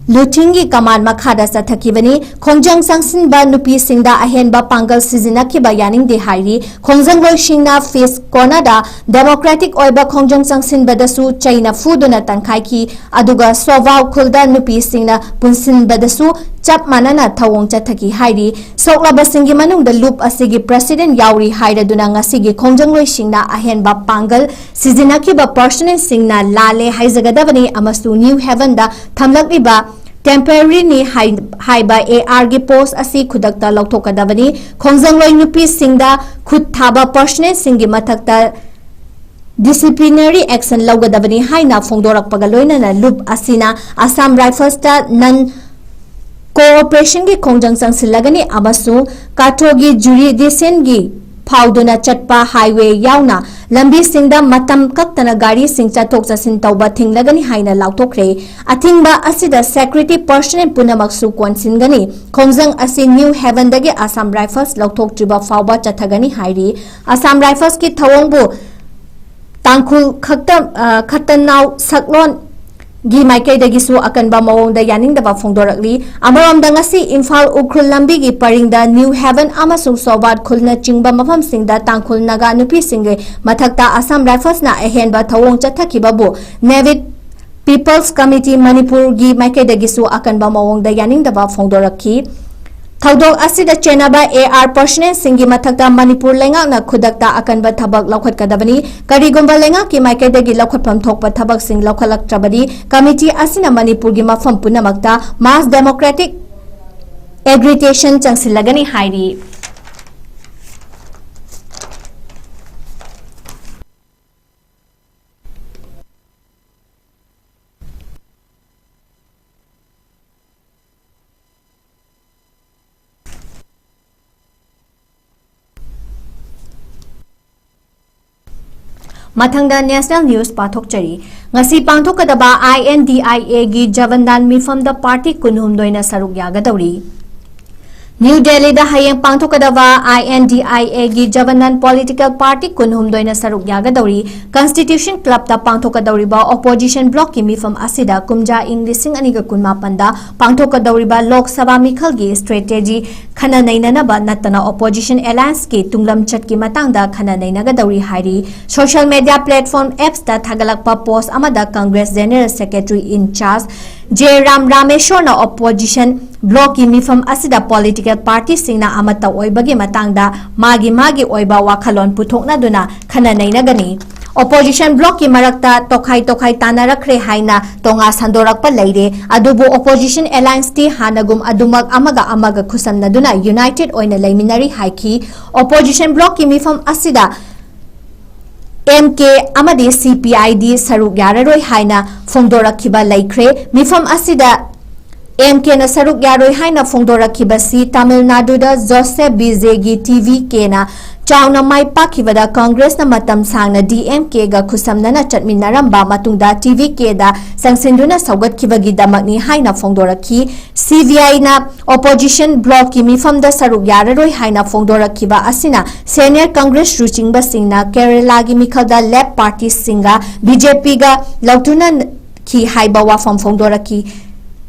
ꯂꯨꯊꯤꯡꯒꯤ command ꯃꯈꯥꯗ ꯆꯠꯊꯈꯤꯕꯅꯤ꯫ ꯈꯣꯡꯖꯪ ꯆꯪꯁꯤꯟꯕ ꯅꯨꯄꯤꯁꯤꯡꯗ ꯑꯍꯦꯟꯕ ꯄꯥꯡꯒꯜ ꯁꯤꯖꯤꯟꯅꯈꯤꯕ ꯌꯥꯅꯤꯡꯗꯦ ꯍꯥꯏꯔꯤ꯫ ꯈꯣꯡꯖꯪꯂꯣꯏꯁꯤꯡꯅ ꯐꯤꯁ ꯀꯣꯔꯅꯔꯗ democratic ꯑꯣꯏꯕ ꯈꯣꯡꯖꯪ ꯆꯪꯁꯤꯟꯕꯗꯁꯨ ꯆꯩꯅ ꯐꯨꯗꯨꯅ ꯇꯪꯈꯥꯏꯈꯤ꯫ ꯑꯗꯨꯒ ꯁꯣꯚꯥꯎ ꯈꯨꯜꯗ ꯅꯨꯄꯤꯁꯤꯡꯅ ꯄꯨꯟꯁꯤꯟꯕꯗꯁꯨ ꯆꯞ ꯃꯥꯟꯅꯅ ꯊꯧꯑꯣꯡ ꯆꯠꯊꯈꯤ ꯍꯥꯏꯔꯤ꯫ ꯁꯣꯛꯂꯕꯁꯤꯡꯒꯤ ꯃꯅꯨꯡꯗ ꯂꯨꯞ ꯑꯁꯤꯒꯤ president ꯌꯥꯎꯔꯤ ꯍꯥꯏꯔꯗꯨꯅ ꯉꯁꯤꯒꯤ ꯈꯣꯡꯖꯪꯂꯣꯏꯁꯤꯡꯅ ꯑꯍꯦꯟꯕ ꯄꯥꯡꯒꯜ ꯁꯤꯖꯤꯟꯅꯈꯤꯕ personnel ꯁꯤꯡꯅ ꯂꯥꯜꯂꯦ ꯍꯥꯏꯖꯒꯗꯕꯅꯤ ꯑꯃꯁꯨꯡ New Haven ꯗ ꯊꯝꯂꯛꯂꯤꯕ temporary ꯅꯤ ꯍꯥꯏ-, ꯍꯥꯏꯕ AR ꯒꯤ post ꯑꯁꯤ ꯈꯨꯗꯛꯇ ꯂꯧꯊꯣꯛꯀꯗꯕꯅꯤ꯫ ꯈꯣꯡꯖꯪꯂꯣꯏ ꯅꯨꯄꯤꯁꯤꯡꯗ ꯈꯨꯠ ꯊꯥꯕ personnel ꯁꯤꯡꯒꯤ ꯃꯊꯛꯇ disciplinary action ꯂꯧꯒꯗꯕꯅꯤ ꯍꯥꯏꯅ ꯐꯣꯡꯗꯣꯔꯛꯄꯒ ꯂꯣꯏꯅꯅ ꯂꯨꯞ ꯑꯁꯤꯅ Assam Rifles ꯇ non cooperation ꯒꯤ ꯈꯣꯡꯖꯪ ꯆꯪꯁꯤꯜꯂꯒꯅꯤ ꯑꯃꯁꯨꯡ ꯀꯥꯊꯣꯒꯤ jurisdiction ꯒꯤ ꯐꯥꯎꯗꯨꯅ ꯆꯠꯄ highway ꯌꯥꯎꯅ ꯂꯝꯕꯤꯁꯤꯡꯗ ꯃꯇꯝ ꯀꯛꯇꯅ ꯒꯥꯔꯤꯁꯤꯡ ꯆꯠꯊꯣꯛ ꯆꯠꯁꯤꯟ ꯇꯧꯕ ꯊꯤꯡꯂꯒꯅꯤ ꯍꯥꯏꯅ ꯂꯥꯎꯊꯣꯛꯈ꯭ꯔꯦ꯫ ꯑꯊꯤꯡꯕ ꯑꯁꯤꯗ security personnel ꯄꯨꯝꯅꯃꯛꯁꯨ ꯀꯣꯟꯁꯤꯟꯒꯅꯤ꯫ ꯈꯣꯡꯖꯪ ꯑꯁꯤ New Haven ꯗꯒꯤ Assam Rifles ꯂꯧꯊꯣꯛꯇ꯭ꯔꯤꯕ ꯐꯥꯎꯕ ꯆꯠꯊꯒꯅꯤ ꯍꯥꯏꯔꯤ꯫ Assam Rifles ꯀꯤ ꯊꯧꯑꯣꯡꯕꯨ ꯇꯥꯡꯈꯨꯜ ꯈꯛꯇ, ꯑ, ꯈꯠꯇꯅꯥꯎ ꯁꯛꯂꯣꯟ ꯒꯤ ꯃꯥꯏꯀꯩꯗꯒꯤꯁꯨ ꯑꯀꯟꯕ ꯃꯑꯣꯡꯗ ꯌꯥꯅꯤꯡꯗꯕ ꯐꯣꯡꯗꯣꯔꯛꯂꯤ꯫ ꯑꯃꯔꯣꯝꯗ ꯉꯁꯤ ꯏꯝꯐꯥꯜ ꯎꯈ꯭ꯔꯨꯜ ꯂꯝꯕꯤꯒꯤ ꯄꯔꯤꯡꯗ New Haven ꯑꯃꯁꯨꯡ ꯁꯣꯕꯥꯠ ꯈꯨꯜꯅꯆꯤꯡꯕ ꯃꯐꯝꯁꯤꯡꯗ ꯇꯥꯡꯈꯨꯜ ꯅꯥꯒꯥ ꯅꯨꯄꯤꯁꯤꯡꯒꯤ ꯃꯊꯛꯇ Assam Rifles ꯅ ꯑꯍꯦꯟꯕ ꯊꯧꯑꯣꯡ ꯆꯠꯊꯈꯤꯕꯕꯨ Navid People's Committee ꯃꯅꯤꯄꯨꯔꯒꯤ ꯃꯥꯏꯀꯩꯗꯒꯤꯁꯨ ꯑꯀꯟꯕ ꯃꯑꯣꯡꯗ ꯌꯥꯅꯤꯡꯗꯕ ꯐꯣꯡꯗꯣꯔꯛꯈꯤ꯫ ꯊꯧꯗꯣꯛ ꯑꯁꯤꯗ ꯆꯦꯟꯅꯕ AR personnelꯁꯤꯡꯒꯤ ꯃꯊꯛꯇ ꯃꯅꯤꯄꯨꯔ ꯂꯩꯉꯥꯛꯅ ꯈꯨꯗꯛꯇ ꯑꯀꯟꯕ ꯊꯕꯛ ꯂꯧꯈꯠꯀꯗꯕꯅꯤ꯫ ꯀꯔꯤꯒꯨꯝꯕ ꯂꯩꯉꯥꯛꯀꯤ ꯃꯥꯏꯀꯩꯗꯒꯤ ꯂꯧꯈꯠꯐꯝ ꯊꯣꯛꯄ ꯊꯕꯛꯁꯤꯡ ꯂꯧꯈꯠꯂꯛꯇ꯭ꯔꯕꯗꯤ committee ꯑꯁꯤꯅ ꯃꯅꯤꯄꯨꯔꯒꯤ ꯃꯐꯝ ꯄꯨꯝꯅꯃꯛꯇ mass democratic agitation ꯆꯪꯁꯤꯜꯂꯒꯅꯤ ꯍꯥꯏꯔꯤ꯫ ꯃꯊꯪꯗ national news ꯄꯥꯊꯣꯛꯆꯔꯤ꯫ ꯉꯁꯤ ꯄꯥꯡꯊꯣꯛꯀꯗꯕ INDIAꯒꯤ ꯖꯕꯟꯗꯥꯟ ꯃꯤꯐꯝꯗ party ꯀꯨꯟꯍꯨꯝꯗꯣꯏꯅ ꯁꯔꯨꯛ ꯌꯥꯒꯗꯧꯔꯤ꯫ ꯅ꯭ꯌꯨ ꯗꯦꯜꯂꯤꯗ ꯍꯌꯦꯡ ꯄꯥꯡꯊꯣꯛꯀꯗꯕ INDIAꯒꯤ ꯖꯕꯟꯗꯥꯟ political party ꯀꯨꯟꯍꯨꯝꯗꯣꯏꯅ ꯁꯔꯨꯛ ꯌꯥꯒꯗꯧꯔꯤ꯫ Constitution Clubꯇ ꯄꯥꯡꯊꯣꯛꯀꯗꯧꯔꯤꯕ opposition blocꯀꯤ ꯃꯤꯐꯝ ꯑꯁꯤꯗ ꯀꯨꯝꯖꯥ ꯏꯪ ꯂꯤꯁꯤꯡ ꯑꯅꯤꯒ ꯀꯨꯟꯃꯥꯄꯟꯗ ꯄꯥꯡꯊꯣꯛꯀꯗꯧꯔꯤꯕ ꯂꯣꯛ ꯁꯚꯥ ꯃꯤꯈꯜꯒꯤ strategy ꯈꯟꯅ ꯅꯩꯅꯅꯕ ꯅꯠꯇꯅ opposition allianceꯀꯤ ꯇꯨꯡꯂꯝꯆꯠꯀꯤ ꯃꯇꯥꯡꯗ ꯈꯟꯅ ꯅꯩꯅꯒꯗꯧꯔꯤ ꯍꯥꯏꯔꯤ꯫ Social media platform Xꯇ ꯊꯥꯒꯠꯂꯛꯄ post ꯑꯃꯗ Congress General Secretary in charge J Ram Rameshwarna opposition blocꯀꯤ ꯃꯤꯐꯝ ꯑꯁꯤꯗ political partyꯁꯤꯡꯅ ꯑꯃꯠꯇ ꯑꯣꯏꯕꯒꯤ ꯃꯇꯥꯡꯗ ꯃꯥꯒꯤ ꯃꯥꯒꯤ ꯑꯣꯏꯕ ꯋꯥꯈꯜꯂꯣꯟ ꯄꯨꯊꯣꯛꯅꯗꯨꯅ ꯈꯟꯅ ꯅꯩꯅꯒꯅꯤ꯫ Opposition blocꯀꯤ ꯃꯔꯛꯇ ꯇꯣꯈꯥꯏ ꯇꯣꯈꯥꯏ ꯇꯥꯟꯅꯔꯛꯈ꯭ꯔꯦ ꯍꯥꯏꯅ ꯇꯣꯉꯥ ꯁꯟꯗꯣꯔꯛꯄ ꯂꯩꯔꯦ, ꯑꯗꯨꯕꯨ opposition allianceꯇꯤ ꯍꯥꯟꯅꯒꯨꯝ ꯑꯗꯨꯃꯛ ꯑꯃꯒ ꯑꯃꯒ ꯈꯨꯠꯁꯝꯅꯗꯨꯅ united ꯑꯣꯏꯅ ꯂꯩꯃꯤꯟꯅꯔꯤ ꯍꯥꯏꯈꯤ꯫ Opposition blocꯀꯤ ꯃꯤꯐꯝ ꯑꯁꯤꯗ MK ꯑꯃꯗꯤ CPIꯗꯤ ꯁꯔꯨꯛ ꯌꯥꯔꯔꯣꯏ ꯍꯥꯏꯅ ꯐꯣꯡꯗꯣꯔꯛꯈꯤꯕ ꯂꯩꯈ꯭ꯔꯦ꯫ ꯃꯤꯐꯝ ꯑꯁꯤꯗ MKꯅ ꯁꯔꯨꯛ ꯌꯥꯔꯣꯏ ꯍꯥꯏꯅ ꯐꯣꯡꯗꯣꯔꯛꯈꯤꯕꯁꯤ ꯇꯥꯃꯤꯜ ꯅꯥꯗꯨꯗ ꯖꯣꯁꯦꯐ ꯕꯤꯖꯦꯒꯤ TVKꯅ ꯆꯥꯎꯅ ꯃꯥꯏ ꯄꯥꯛꯈꯤꯕꯗ Congressꯅ ꯃꯇꯝ ꯁꯥꯡꯅ DMKꯒ ꯈꯨꯠꯁꯝꯅꯅ ꯆꯠꯃꯤꯟꯅꯔꯝꯕ ꯃꯇꯨꯡꯗ TVKꯗ ꯆꯪꯁꯤꯟꯗꯨꯅ ꯁꯧꯒꯠꯈꯤꯕꯒꯤꯗꯃꯛꯅꯤ ꯍꯥꯏꯅ ꯐꯣꯡꯗꯣꯔꯛꯈꯤ꯫ CVIꯅ opposition blocꯀꯤ ꯃꯤꯐꯝꯗ ꯁꯔꯨꯛ ꯌꯥꯔꯔꯣꯏ ꯍꯥꯏꯅ ꯐꯣꯡꯗꯣꯔꯛꯈꯤꯕ ꯑꯁꯤꯅ senior Congress ꯂꯨꯆꯤꯡꯕꯁꯤꯡꯅ ꯀꯦꯔꯦꯂꯥꯒꯤ ꯃꯤꯈꯜꯗ left partyꯁꯤꯡꯒ BJPꯒ ꯂꯧꯊꯨꯅꯈꯤ ꯍꯥꯏꯕ ꯋꯥꯐꯝ ꯐꯣꯡꯗꯣꯔꯛꯈꯤ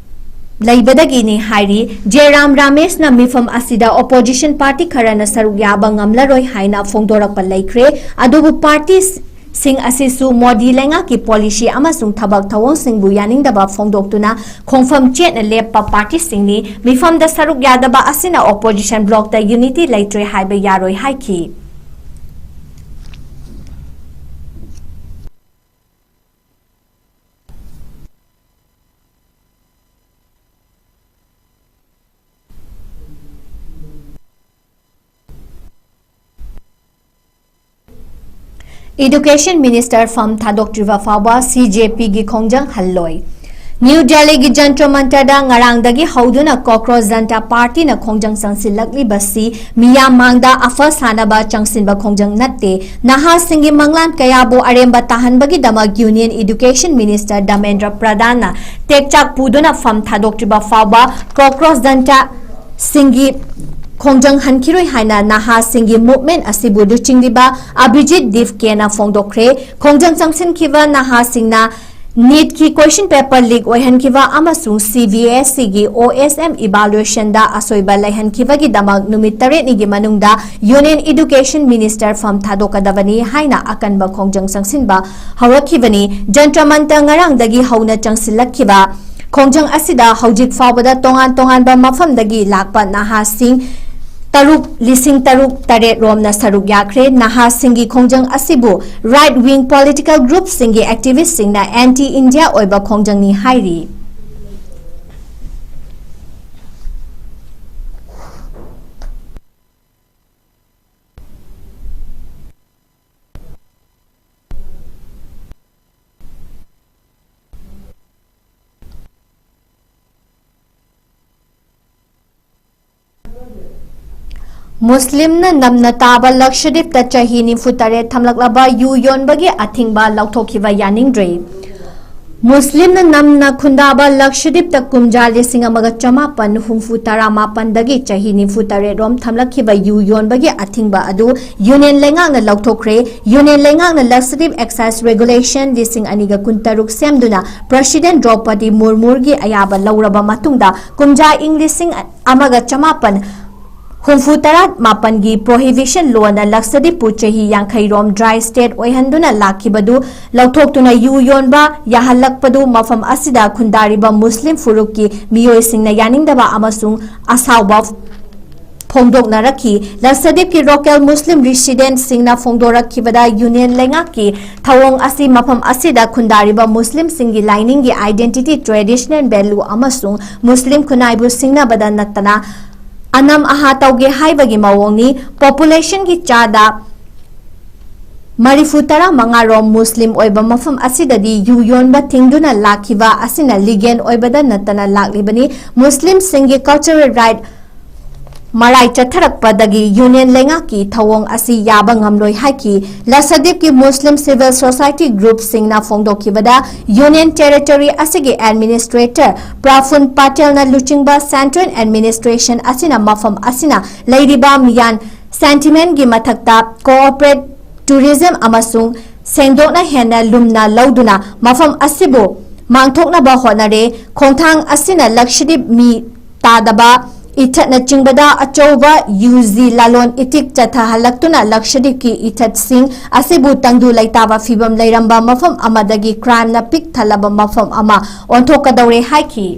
ꯂꯩꯕꯗꯒꯤꯅꯤ ꯍꯥꯏꯔꯤ꯫ ꯖꯦꯔꯥꯝ ꯔꯥꯃꯦꯁꯅ ꯃꯤꯐꯝ ꯑꯁꯤꯗ opposition party ꯈꯔꯅ ꯁꯔꯨꯛ ꯌꯥꯕ ꯉꯝꯂꯔꯣꯏ ꯍꯥꯏꯅ ꯐꯣꯡꯗꯣꯔꯛꯄ ꯂꯩꯈ꯭ꯔꯦ, ꯑꯗꯨꯕꯨ parties ꯁꯤꯡ ꯑꯁꯤꯁꯨ ꯃꯣꯗꯤ ꯂꯩꯉꯥꯛꯀꯤ ꯄꯣꯂꯤꯁꯤ ꯑꯃꯁꯨꯡ ꯊꯕꯛ ꯊꯧꯑꯣꯡꯁꯤꯡꯕꯨ ꯌꯥꯅꯤꯡꯗꯕ ꯐꯣꯡꯗꯣꯛꯇꯨꯅ ꯈꯣꯡꯐꯝ ꯆꯦꯠꯅ ꯂꯦꯞꯄ ꯄꯥꯔꯇꯤꯁꯤꯡꯅꯤ꯫ ꯃꯤꯐꯝꯗ ꯁꯔꯨꯛ ꯌꯥꯗꯕ ꯑꯁꯤꯅ ꯑꯣꯄꯣꯖꯤꯁꯟ ꯕ꯭ꯂꯣꯛꯇ ꯌꯨꯅꯤꯇꯤ ꯂꯩꯇ꯭ꯔꯦ ꯍꯥꯏꯕ ꯌꯥꯔꯣꯏ ꯍꯥꯏꯈꯤ꯫ Education Minister ꯐꯝ ꯊꯥꯗꯣꯛꯇ꯭ꯔꯤꯕ ꯐꯥꯎꯕ ꯁꯤ ꯖꯦ ꯄꯤꯒꯤ ꯈꯣꯡꯖꯪ ꯍꯜꯂꯣꯏ꯫ ꯅ꯭ꯌꯨ ꯗꯦꯜꯂꯤꯒꯤ ꯖꯟꯇ꯭ꯔ ꯃꯟꯇ꯭ꯔꯗ ꯉꯔꯥꯡꯗꯒꯤ ꯍꯧꯗꯨꯅ ꯀꯣꯀ꯭ꯔꯣꯁ ꯖꯟꯇꯥ ꯄꯥꯔꯇꯤꯅ ꯈꯣꯡꯖꯪ ꯆꯪꯁꯤꯜꯂꯛꯂꯤꯕꯁꯤ ꯃꯤꯌꯥꯝ ꯃꯥꯡꯗ ꯑꯐ ꯁꯥꯅꯕ ꯆꯪꯁꯤꯟꯕ ꯈꯣꯡꯖꯪ ꯅꯠꯇꯦ꯫ ꯅꯍꯥꯁꯤꯡꯒꯤ ꯃꯪꯂꯥꯟ ꯀꯌꯥꯕꯨ ꯑꯔꯦꯝꯕ ꯇꯥꯍꯟꯕꯒꯤꯗꯃꯛ Union Education Minister ꯙꯔꯃꯦꯟꯗ꯭ꯔ ꯄ꯭ꯔꯙꯥꯟꯅ ꯇꯦꯛꯆꯥꯛ ꯄꯨꯗꯨꯅ ꯐꯝ ꯊꯥꯗꯣꯛꯇ꯭ꯔꯤꯕ ꯐꯥꯎꯕ ꯀꯣꯀ꯭ꯔꯣꯁ ꯖꯟꯇꯥ ꯁꯤꯡꯒꯤ ꯈꯣꯡꯖꯪ ꯍꯟꯈꯤꯔꯣꯏ ꯍꯥꯏꯅ ꯅꯍꯥꯁꯤꯡꯒꯤ ꯃꯨꯚꯃꯦꯟꯠ ꯑꯁꯤꯕꯨ ꯂꯨꯆꯤꯡꯂꯤꯕ ꯑꯕꯤꯖꯤꯠ ꯗꯤꯞꯀꯦꯅ ꯐꯣꯡꯗꯣꯛꯈ꯭ꯔꯦ꯫ ꯈꯣꯡꯖꯪ ꯆꯪꯁꯤꯟꯈꯤꯕ ꯅꯍꯥꯁꯤꯡꯅ ꯅꯤꯠꯀꯤ ꯀꯣꯏꯁꯟ ꯄꯦꯄꯔ ꯂꯤꯛ ꯑꯣꯏꯍꯟꯈꯤꯕ ꯑꯃꯁꯨꯡ ꯁꯤ ꯕꯤ ꯑꯦꯁ ꯏꯒꯤ ꯑꯣ ꯑꯦꯁ ꯑꯦꯝ ꯏꯚꯥꯂꯨꯌꯦꯁꯟꯗ ꯑꯁꯣꯏꯕ ꯂꯩꯍꯟꯈꯤꯕꯒꯤꯗꯃꯛ ꯅꯨꯃꯤꯠ ꯇꯔꯦꯠꯅꯤꯒꯤ ꯃꯅꯨꯡꯗ Union Education Minister ꯐꯝ ꯊꯥꯗꯣꯛꯀꯗꯕꯅꯤ ꯍꯥꯏꯅ ꯑꯀꯟꯕ ꯈꯣꯡꯖꯪ ꯆꯪꯁꯤꯟꯕ ꯍꯧꯔꯛꯈꯤꯕꯅꯤ꯫ ꯖꯟꯇ꯭ꯔ ꯃꯟꯇ꯭ꯔ ꯉꯔꯥꯡꯗꯒꯤ ꯍꯧꯅ ꯆꯪꯁꯤꯜꯂꯛꯈꯤꯕ ꯈꯣꯡꯖꯪ ꯑꯁꯤꯗ ꯍꯧꯖꯤꯛ ꯐꯥꯎꯕꯗ ꯇꯣꯉꯥꯟ ꯇꯣꯉꯥꯟꯕ ꯃꯐꯝꯗꯒꯤ ꯂꯥꯛꯄ ꯅꯍꯥꯁꯤꯡ ꯇꯔꯨꯛ, ꯂꯤꯁꯤꯡ ꯇꯔꯨꯛ ꯇꯔꯦꯠ ꯔꯣꯝꯅ ꯁꯔꯨꯛ ꯌꯥꯈ꯭ꯔꯦ꯫ ꯅꯍꯥꯁꯤꯡꯒꯤ ꯈꯣꯡꯖꯪ ꯑꯁꯤꯕꯨ right wing political group ꯁꯤꯡꯒꯤ activist ꯁꯤꯡꯅ anti India ꯑꯣꯏꯕ ꯈꯣꯡꯖꯪꯅꯤ ꯍꯥꯏꯔꯤ꯫ ꯃꯨꯁꯂꯤꯝꯅ ꯅꯝꯅ ꯇꯥꯕ ꯂꯛꯁꯗꯤꯞꯇ ꯆꯍꯤ ꯅꯤꯐꯨ ꯇꯔꯦꯠ ꯊꯝꯂꯛꯂꯕ ꯌꯨ ꯌꯣꯟꯕꯒꯤ ꯑꯊꯤꯡꯕ ꯂꯧꯊꯣꯛꯈꯤꯕ ꯌꯥꯅꯤꯡꯗ꯭ꯔꯦ꯫ ꯃꯨꯁꯂꯤꯝꯅ ꯅꯝꯅ ꯈꯨꯟꯗꯥꯕ ꯂꯛꯁꯗꯤꯞꯇ ꯀꯨꯝꯖꯥ ꯂꯤꯁꯤꯡ ꯑꯃꯒ ꯆꯃꯥꯄꯟ ꯍꯨꯝꯐꯨ ꯇꯔꯥ ꯃꯥꯄꯟꯗꯒꯤ ꯆꯍꯤ ꯅꯤꯐꯨ ꯇꯔꯦꯠ ꯔꯣꯝ ꯊꯝꯂꯛꯈꯤꯕ ꯌꯨ ꯌꯣꯟꯕꯒꯤ ꯑꯊꯤꯡꯕ ꯑꯗꯨ ꯌꯨꯅꯤꯌꯟ ꯂꯩꯉꯥꯛꯅ ꯂꯧꯊꯣꯛꯈ꯭ꯔꯦ꯫ ꯌꯨꯅꯤꯌꯟ ꯂꯩꯉꯥꯛꯅ ꯂꯛꯁꯗꯤꯞ ꯑꯦꯛꯁꯥꯏꯖ ꯔꯦꯒꯨꯂꯦꯁꯟ ꯂꯤꯁꯤꯡ ꯑꯅꯤꯒ ꯀꯨꯟꯇꯔꯨꯛ ꯁꯦꯝꯗꯨꯅ ꯄ꯭ꯔꯁꯤꯗꯦꯟ ꯗ꯭ꯔꯧꯄꯗꯤ ꯃꯨꯔꯃꯨꯔꯒꯤ ꯑꯌꯥꯕ ꯂꯧꯔꯕ ꯃꯇꯨꯡꯗ ꯀꯨꯝꯖꯥ ꯏꯪ ꯂꯤꯁꯤꯡ ꯑꯃꯒ ꯆꯃꯥꯄꯟ ꯍꯨꯝꯐꯨ ꯇꯔꯥ ꯃꯥꯄꯟꯒꯤ Prohibition Lawꯅ ꯂꯛꯁꯗꯤꯞꯄꯨ ꯆꯍꯤ ꯌꯥꯡꯈꯩ ꯔꯣꯝ dry state ꯑꯣꯏꯍꯟꯗꯨꯅ ꯂꯥꯛꯈꯤꯕꯗꯨ ꯂꯧꯊꯣꯛꯇꯨꯅ ꯌꯨ ꯌꯣꯟꯕ ꯌꯥꯍꯜꯂꯛꯄꯗꯨ ꯃꯐꯝ ꯑꯁꯤꯗ ꯈꯨꯟꯗꯥꯔꯤꯕ ꯃꯨꯁꯂꯤꯝ ꯐꯨꯔꯨꯞꯀꯤ ꯃꯤꯑꯣꯏꯁꯤꯡꯅ ꯌꯥꯅꯤꯡꯗꯕ ꯑꯃꯁꯨꯡ ꯑꯁꯥꯎꯕ ꯐꯣꯡꯗꯣꯛꯅꯔꯛꯈꯤ꯫ ꯂꯛꯁꯗꯤꯞꯀꯤ local ꯃꯨꯁꯂꯤꯝ residentꯁꯤꯡꯅ ꯐꯣꯡꯗꯣꯔꯛꯈꯤꯕꯗ ꯌꯨꯅꯤꯌꯟ ꯂꯩꯉꯥꯛꯀꯤ ꯊꯧꯑꯣꯡ ꯑꯁꯤ ꯃꯐꯝ ꯑꯁꯤꯗ ꯈꯨꯟꯗꯥꯔꯤꯕ ꯃꯨꯁꯂꯤꯝꯁꯤꯡꯒꯤ ꯂꯥꯏꯅꯤꯡꯒꯤ identity, traditional value ꯑꯃꯁꯨꯡ ꯃꯨꯁꯂꯤꯝ ꯈꯨꯟꯅꯥꯏꯕꯨ ꯁꯤꯡꯅꯕꯗ ꯅꯠꯇꯅ ꯑꯅꯝ ꯑꯍꯥ ꯇꯧꯒꯦ ꯍꯥꯏꯕꯒꯤ ꯃꯑꯣꯡꯅꯤ꯫ Populationꯒꯤ ꯆꯥꯗ ꯃꯔꯤꯐꯨ ꯇꯔꯥ ꯃꯉꯥ ꯔꯣꯝ ꯃꯨꯁꯂꯤꯝ ꯑꯣꯏꯕ ꯃꯐꯝ ꯑꯁꯤꯗꯗꯤ ꯌꯨ ꯌꯣꯟꯕ ꯊꯤꯡꯗꯨꯅ ꯂꯥꯛꯈꯤꯕ ꯑꯁꯤꯅ legal ꯑꯣꯏꯕꯗ ꯅꯠꯇꯅ ꯂꯥꯛꯂꯤꯕꯅꯤ꯫ ꯃꯨꯁꯂꯤꯝꯁꯤꯡꯒꯤ cultural right ꯃꯔꯥꯏ ꯆꯠꯊꯔꯛꯄꯗꯒꯤ ꯌꯨꯅꯤꯌꯟ ꯂꯩꯉꯥꯛꯀꯤ ꯊꯧꯑꯣꯡ ꯑꯁꯤ ꯌꯥꯕ ꯉꯝꯂꯣꯏ ꯍꯥꯏꯈꯤ꯫ ꯂꯛꯁꯗꯤꯞꯀꯤ ꯃꯨꯁꯂꯤꯝ civil society groupꯁꯤꯡꯅ ꯐꯣꯡꯗꯣꯛꯈꯤꯕꯗ, Union Territory ꯑꯁꯤꯒꯤ administrator ꯄ꯭ꯔꯐꯨꯟ ꯄꯇꯦꯜꯅ ꯂꯨꯆꯤꯡꯕ central administration ꯑꯁꯤꯅ ꯃꯐꯝ ꯑꯁꯤꯅ ꯂꯩꯔꯤꯕ ꯃꯤꯌꯥꯟ sentimentꯒꯤ ꯃꯊꯛꯇ corporate tourism ꯑꯃꯁꯨꯡ ꯁꯦꯡꯗꯣꯛꯅ ꯍꯦꯟꯅ ꯂꯨꯝꯅ ꯂꯧꯗꯨꯅ ꯃꯐꯝ ꯑꯁꯤꯕꯨ ꯃꯥꯡꯊꯣꯛꯅꯕ ꯍꯣꯠꯅꯔꯦ꯫ ꯈꯣꯡꯊꯥꯡ ꯑꯁꯤꯅ ꯂꯛꯁꯗꯤꯞ ꯃꯤ ꯇꯥꯗꯕ ꯏꯊꯠꯅꯆꯤꯡꯕꯗ ꯑꯆꯧꯕ ꯌꯨ ꯖꯤ ꯂꯂꯣꯟ ꯏꯇꯤꯛ ꯆꯠꯊꯍꯜꯂꯛꯇꯨꯅ ꯂꯛꯁꯗꯤꯞꯀꯤ ꯏꯊꯠꯁꯤꯡ ꯑꯁꯤꯕꯨ ꯇꯪꯗꯨ ꯂꯩꯇꯥꯕ ꯐꯤꯚꯝ ꯂꯩꯔꯝꯕ ꯃꯐꯝ ꯑꯃꯗꯒꯤ crimeꯅ ꯄꯤꯛ ꯊꯜꯂꯕ ꯃꯐꯝ ꯑꯃ ꯑꯣꯟꯊꯣꯛꯀꯗꯧꯔꯦ ꯍꯥꯏꯈꯤ꯫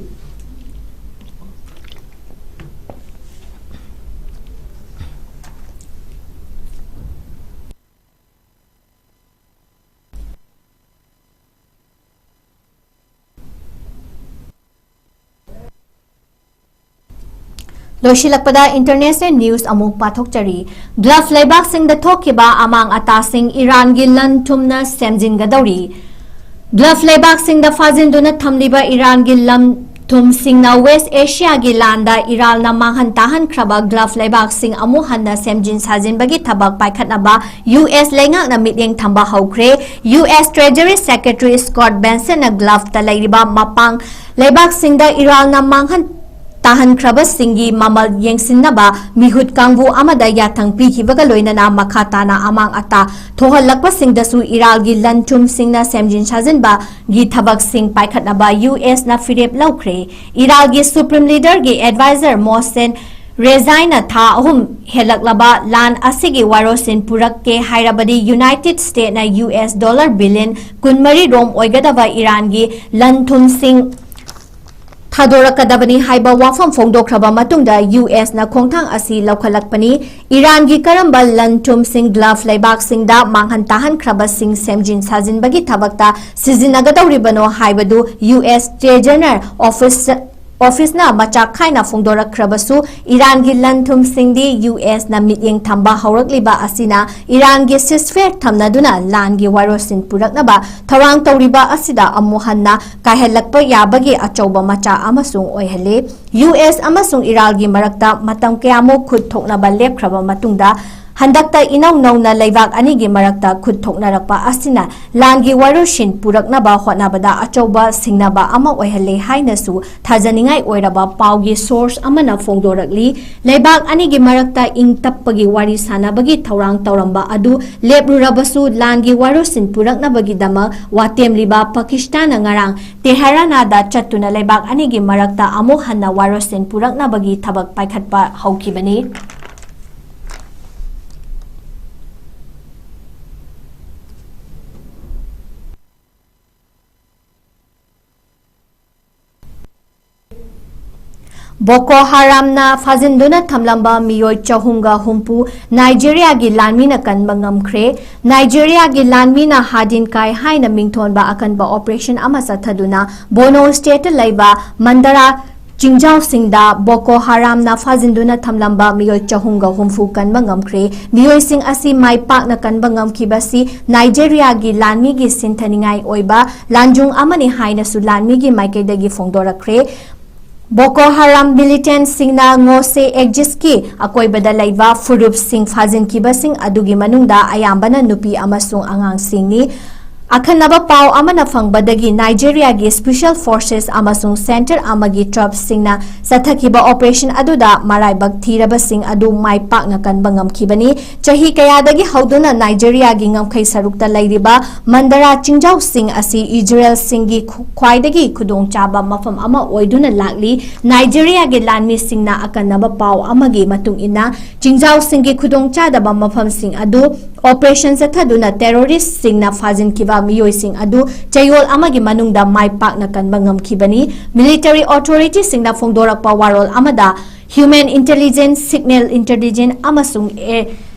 ꯂꯣꯏꯁꯤꯜꯂꯛꯄꯗ international news ꯑꯃꯨꯛ ꯄꯥꯊꯣꯛꯆꯔꯤ꯫ Gulf ꯂꯩꯕꯥꯛꯁꯤꯡꯗ ꯊꯣꯛꯈꯤꯕ ꯑꯃꯥꯡ ꯑꯇꯥꯁꯤꯡ ꯏꯔꯥꯟꯒꯤ ꯂꯟ ꯊꯨꯝꯅ ꯁꯦꯝꯖꯤꯟꯒꯗꯧꯔꯤ꯫ Gulf ꯂꯩꯕꯥꯛꯁꯤꯡꯗ ꯐꯥꯖꯤꯟꯗꯨꯅ ꯊꯝꯂꯤꯕ ꯏꯔꯥꯟꯒꯤ ꯂꯟ ꯊꯨꯝꯁꯤꯡꯅ West Asiaꯒꯤ ꯂꯥꯟꯗ ꯏꯔꯥꯜꯅ ꯃꯥꯡꯍꯟ ꯇꯥꯍꯟꯈ꯭ꯔꯕ Gulf ꯂꯩꯕꯥꯛꯁꯤꯡ ꯑꯃꯨꯛ ꯍꯟꯅ ꯁꯦꯝꯖꯤꯟ ꯁꯥꯖꯤꯟꯕꯒꯤ ꯊꯕꯛ ꯄꯥꯏꯈꯠꯅꯕ U S ꯂꯩꯉꯥꯛꯅ ꯃꯤꯠꯌꯦꯡ ꯊꯝꯕ ꯍꯧꯈ꯭ꯔꯦ꯫ U S Treasury Secretary Scott Bessentꯅ Gulfꯇ ꯂꯩꯔꯤꯕ ꯃꯄꯥꯡ ꯂꯩꯕꯥꯛꯁꯤꯡꯗ ꯏꯔꯥꯜꯅ ꯃꯥꯡꯍꯟ ꯇꯥꯍꯟꯈ꯭ꯔꯕꯁꯤꯡꯒꯤ ꯃꯃꯜ ꯌꯦꯡꯁꯤꯟꯅꯕ ꯃꯤꯍꯨꯠ ꯀꯥꯡꯕꯨ ꯑꯃꯗ ꯌꯥꯊꯪ ꯄꯤꯈꯤꯕꯒ ꯂꯣꯏꯅꯅ ꯃꯈꯥ ꯇꯥꯅ ꯑꯃꯥꯡ ꯑꯇꯥ ꯊꯣꯛꯍꯜꯂꯛꯄꯁꯤꯡꯗꯁꯨ ꯏꯔꯥꯜꯒꯤ ꯂꯟ ꯊꯨꯝꯁꯤꯡꯅ ꯁꯦꯝꯖꯤꯟ ꯁꯥꯖꯤꯟꯕꯒꯤ ꯊꯕꯛꯁꯤꯡ ꯄꯥꯏꯈꯠꯅꯕ U Sꯅ ꯐꯤꯔꯦꯞ ꯂꯧꯈ꯭ꯔꯦ꯫ ꯏꯔꯥꯜꯒꯤ Supreme Leaderꯒꯤ advisor Mohsen ꯔꯦꯖꯥꯏꯅ ꯊꯥ ꯑꯍꯨꯝ ꯍꯦꯜꯂꯛꯂꯕ ꯂꯥꯟ ꯑꯁꯤꯒꯤ ꯋꯥꯔꯣꯁꯤꯟ ꯄꯨꯔꯛꯀꯦ ꯍꯥꯏꯔꯕꯗꯤ ꯌꯨꯅꯥꯏꯇꯦꯗ ꯁ꯭ꯇꯦꯠꯅ ꯌꯨ ꯑꯦꯁ ꯗꯣꯂꯔ ꯕꯤꯂꯤꯌꯟ ꯀꯨꯟꯃꯔꯤ ꯔꯣꯝ ꯑꯣꯏꯒꯗꯕ ꯏꯔꯥꯟꯒꯤ ꯂꯟ ꯊꯨꯝꯁꯤꯡ ꯊꯥꯗꯣꯔꯛꯀꯗꯕꯅꯤ ꯍꯥꯏꯕ ꯋꯥꯐꯝ ꯐꯣꯡꯗꯣꯛꯈ꯭ꯔꯕ ꯃꯇꯨꯡꯗ ꯌꯨ ꯑꯦꯁꯅ ꯈꯣꯡꯊꯥꯡ ꯑꯁꯤ ꯂꯧꯈꯠꯂꯛꯄꯅꯤ꯫ ꯏꯔꯥꯟꯒꯤ ꯀꯔꯝꯕ ꯂꯟ ꯊꯨꯝꯁꯤꯡ ꯒꯜꯐ ꯂꯩꯕꯥꯛꯁꯤꯡꯗ ꯃꯥꯡꯍꯟ ꯇꯥꯍꯟꯈ꯭ꯔꯕꯁꯤꯡ ꯁꯦꯝꯖꯤꯟ ꯁꯥꯖꯤꯟꯕꯒꯤ ꯊꯕꯛꯇ ꯁꯤꯖꯤꯟꯅꯒꯗꯧꯔꯤꯕꯅꯣ ꯍꯥꯏꯕꯗꯨ ꯌꯨ ꯑꯦꯁ ꯇ꯭ꯔꯦꯖꯅꯔ ꯑꯣꯐꯤꯁ ꯑꯣꯐꯤꯁꯅ ꯃꯆꯥꯛ ꯈꯥꯏꯅ ꯐꯣꯡꯗꯣꯔꯛꯈ꯭ꯔꯕꯁꯨ ꯏꯔꯥꯟꯒꯤ ꯂꯟ ꯊꯨꯝꯁꯤꯡꯗꯤ ꯌꯨ ꯑꯦꯁꯅ ꯃꯤꯠꯌꯦꯡ ꯊꯝꯕ ꯍꯧꯔꯛꯂꯤꯕ ꯑꯁꯤꯅ ꯏꯔꯥꯟꯒꯤ ꯁꯤꯁꯐꯦꯌꯔ ꯊꯝꯅꯗꯨꯅ ꯂꯥꯟꯒꯤ ꯋꯥꯔꯣꯁꯤꯟ ꯄꯨꯔꯛꯅꯕ ꯊꯧꯔꯥꯡ ꯇꯧꯔꯤꯕ ꯑꯁꯤꯗ ꯑꯃꯨꯛ ꯍꯟꯅ ꯀꯥꯏꯍꯜꯂꯛꯄ ꯌꯥꯕꯒꯤ ꯑꯆꯧꯕ ꯃꯆꯥꯛ ꯑꯃꯁꯨ ꯑꯣꯏꯍꯜꯂꯤ꯫ ꯌꯨ ꯑꯦꯁ ꯑꯃꯁꯨꯡ ꯏꯔꯥꯟꯒꯤ ꯃꯔꯛꯇ ꯃꯇꯝ ꯀꯌꯥꯃꯨꯛ ꯈꯨꯠ ꯊꯣꯛꯅꯕ ꯂꯦꯞꯈ꯭ꯔꯕ ꯃꯇꯨꯡꯗ ꯍꯟꯗꯛꯇ ꯏꯅꯧ ꯅꯧꯅ ꯂꯩꯕꯥꯛ ꯑꯅꯤꯒꯤ ꯃꯔꯛꯇ ꯈꯨꯠ ꯊꯣꯛꯅꯔꯛꯄ ꯑꯁꯤꯅ ꯂꯥꯟꯒꯤ ꯋꯥꯔꯣꯁꯤꯟ ꯄꯨꯔꯛꯅꯕ ꯍꯣꯠꯅꯕꯗ ꯑꯆꯧꯕ ꯁꯤꯡꯅꯕ ꯑꯃ ꯑꯣꯏꯍꯜꯂꯦ ꯍꯥꯏꯅꯁꯨ ꯊꯥꯖꯅꯤꯡꯉꯥꯏ ꯑꯣꯏꯔꯕ ꯄꯥꯎꯒꯤ ꯁꯣꯔꯁ ꯑꯃꯅ ꯐꯣꯡꯗꯣꯔꯛꯂꯤ꯫ ꯂꯩꯕꯥꯛ ꯑꯅꯤꯒꯤ ꯃꯔꯛꯇ ꯏꯪ ꯇꯞꯄꯒꯤ ꯋꯥꯔꯤ ꯁꯥꯟꯅꯕꯒꯤ ꯊꯧꯔꯥꯡ ꯇꯧꯔꯝꯕ ꯑꯗꯨ ꯂꯦꯞꯂꯨꯔꯕꯁꯨ ꯂꯥꯟꯒꯤ ꯋꯥꯔꯣꯁꯤꯟ ꯄꯨꯔꯛꯅꯕꯒꯤꯗꯃꯛ ꯋꯥꯇꯦꯝꯂꯤꯕ ꯄꯥꯀꯤꯁꯇꯥꯟꯅ ꯉꯔꯥꯡ ꯇꯦꯍꯔꯥꯅꯥꯗ ꯆꯠꯇꯨꯅ ꯂꯩꯕꯥꯛ ꯑꯅꯤꯒꯤ ꯃꯔꯛꯇ ꯑꯃꯨꯛ ꯍꯟꯅ ꯋꯥꯔꯣꯁꯤꯟ ꯄꯨꯔꯛꯅꯕꯒꯤ ꯊꯕꯛ ꯄꯥꯏꯈꯠꯄ ꯍꯧꯈꯤꯕꯅꯤ꯫ ꯕꯣꯀꯣ ꯍꯔꯥꯝꯅ ꯐꯥꯖꯤꯟꯗꯨꯅ ꯊꯝꯂꯝꯕ ꯃꯤꯑꯣꯏ ꯆꯍꯨꯝꯒ ꯍꯨꯝꯐꯨ ꯅꯥꯏꯖꯦꯔꯤꯌꯥꯒꯤ ꯂꯥꯟꯃꯤꯅ ꯀꯟꯕ ꯉꯝꯈ꯭ꯔꯦ꯫ ꯅꯥꯏꯖꯦꯔꯤꯌꯥꯒꯤ ꯂꯥꯟꯃꯤꯅ ꯍꯥꯗꯤꯟ ꯀꯥꯏ ꯍꯥꯏꯅ ꯃꯤꯡꯊꯣꯟꯕ ꯑꯀꯟꯕ ꯑꯣꯄꯔꯦꯁꯟ ꯑꯃ ꯆꯠꯊꯗꯨꯅ ꯕꯣꯅꯣ ꯁ꯭ꯇꯦꯠꯇ ꯂꯩꯕ ꯃꯟꯗꯔꯥ ꯆꯤꯡꯖꯥꯎꯁꯤꯡꯗ ꯕꯣꯀꯣ ꯍꯔꯥꯝꯅ ꯐꯥꯖꯤꯟꯗꯨꯅ ꯊꯝꯂꯝꯕ ꯃꯤꯑꯣꯏ ꯆꯍꯨꯝꯒ ꯍꯨꯝꯐꯨ ꯀꯟꯕ ꯉꯝꯈ꯭ꯔꯦ꯫ ꯃꯤꯑꯣꯏꯁꯤꯡ ꯑꯁꯤ ꯃꯥꯏ ꯄꯥꯛꯅ ꯀꯟꯕ ꯉꯝꯈꯤꯕꯁꯤ ꯅꯥꯏꯖꯦꯔꯤꯌꯥꯒꯤ ꯂꯥꯟꯃꯤꯒꯤ ꯁꯤꯟꯊꯅꯤꯡꯉꯥꯏ ꯑꯣꯏꯕ ꯂꯥꯟꯖꯨꯡ ꯑꯃꯅꯤ ꯍꯥꯏꯅꯁꯨ ꯂꯥꯟꯃꯤꯒꯤ ꯃꯥꯏꯀꯩꯗꯒꯤ ꯐꯣꯡꯗꯣꯔꯛꯈ꯭ꯔꯦ꯫ ꯕꯣꯀꯣ ꯍꯔꯥꯝ ꯃꯤꯂꯤꯇꯦꯟꯠꯁꯤꯡꯅ ꯉꯣꯁꯦ ꯑꯦꯛꯖꯤꯁꯀꯤ ꯑꯀꯣꯏꯕꯗ ꯂꯩꯕ ꯐꯨꯔꯨꯞꯁꯤꯡ ꯐꯥꯖꯤꯟꯈꯤꯕꯁꯤꯡ ꯑꯗꯨꯒꯤ ꯃꯅꯨꯡꯗ ꯑꯌꯥꯝꯕꯅ ꯅꯨꯄꯤ ꯑꯃꯁꯨꯡ ꯑꯉꯥꯡꯁꯤꯡꯅꯤ꯫ ꯑꯈꯟꯅꯕ ꯄꯥꯎ ꯑꯃꯅ ꯐꯪꯕꯗꯒꯤ ꯅꯥꯏꯖꯦꯔꯤꯌꯥꯒꯤ ꯁ꯭ꯄꯦꯁꯦꯜ ꯐꯣꯔꯁꯦꯁ ꯑꯃꯁꯨꯡ ꯁꯦꯟꯇꯔ ꯑꯃꯒꯤ ꯇ꯭ꯔꯨꯞꯁꯤꯡꯅ ꯆꯠꯊꯈꯤꯕ ꯑꯣꯄꯔꯦꯁꯟ ꯑꯗꯨꯗ ꯃꯔꯥꯏꯕꯛ ꯊꯤꯔꯕꯁꯤꯡ ꯑꯗꯨ ꯃꯥꯏ ꯄꯥꯛꯅ ꯀꯟꯕ ꯉꯝꯈꯤꯕꯅꯤ꯫ ꯆꯍꯤ ꯀꯌꯥꯗꯒꯤ ꯍꯧꯗꯨꯅ ꯅꯥꯏꯖꯦꯔꯤꯌꯥꯒꯤ ꯉꯝꯈꯩ ꯁꯔꯨꯛꯇ ꯂꯩꯔꯤꯕ ꯃꯟꯗꯔꯥ ꯆꯤꯡꯖꯥꯎꯁꯤꯡ ꯑꯁꯤ ꯏꯖꯔꯦꯜꯁꯤꯡꯒꯤ ꯈ꯭ꯋꯥꯏꯗꯒꯤ ꯈꯨꯗꯣꯡꯆꯥꯕ ꯃꯐꯝ ꯑꯃ ꯑꯣꯏꯗꯨꯅ ꯂꯥꯛꯂꯤ꯫ ꯅꯥꯏꯖꯦꯔꯤꯌꯥꯒꯤ ꯂꯥꯟꯃꯤꯁꯤꯡꯅ ꯑꯀꯟꯅꯕ ꯄꯥꯎ ꯑꯃꯒꯤ ꯃꯇꯨꯡ ꯏꯟꯅ, ꯆꯤꯡꯖꯥꯎꯁꯤꯡꯒꯤ ꯈꯨꯗꯣꯡꯆꯥꯗꯕ ꯃꯐꯝꯁꯤꯡ ꯑꯗꯨ ꯑꯣꯄꯔꯦꯁꯟ ꯆꯠꯊꯗꯨꯅ ꯇꯦꯔꯣꯔꯤꯁ꯭ꯠꯁꯤꯡꯅ ꯐꯥꯖꯤꯟꯈꯤꯕ ꯃꯤꯑꯣꯏꯁꯤꯡ ꯑꯗꯨ ꯆꯌꯣꯜ ꯑꯃꯒꯤ ꯃꯅꯨꯡꯗ ꯃꯥꯏ ꯄꯥꯛꯅ ꯀꯟꯕ ꯉꯝꯈꯤꯕꯅꯤ꯫ ꯃꯤꯂꯤꯇꯔꯤ ꯑꯣꯊꯣꯔꯤꯇꯤꯁꯤꯡꯅ ꯐꯣꯡꯗꯣꯔꯛꯄ ꯋꯥꯔꯣꯜ ꯑꯃꯗ, ꯍ꯭ꯌꯨꯃꯦꯟ ꯏꯟꯇꯦꯂꯤꯖꯦꯟꯁ, ꯁꯤꯒꯅꯦꯜ ꯏꯟꯇꯦꯂꯤꯖꯦꯟꯁ ꯑꯃꯁꯨꯡ ꯑꯦ-,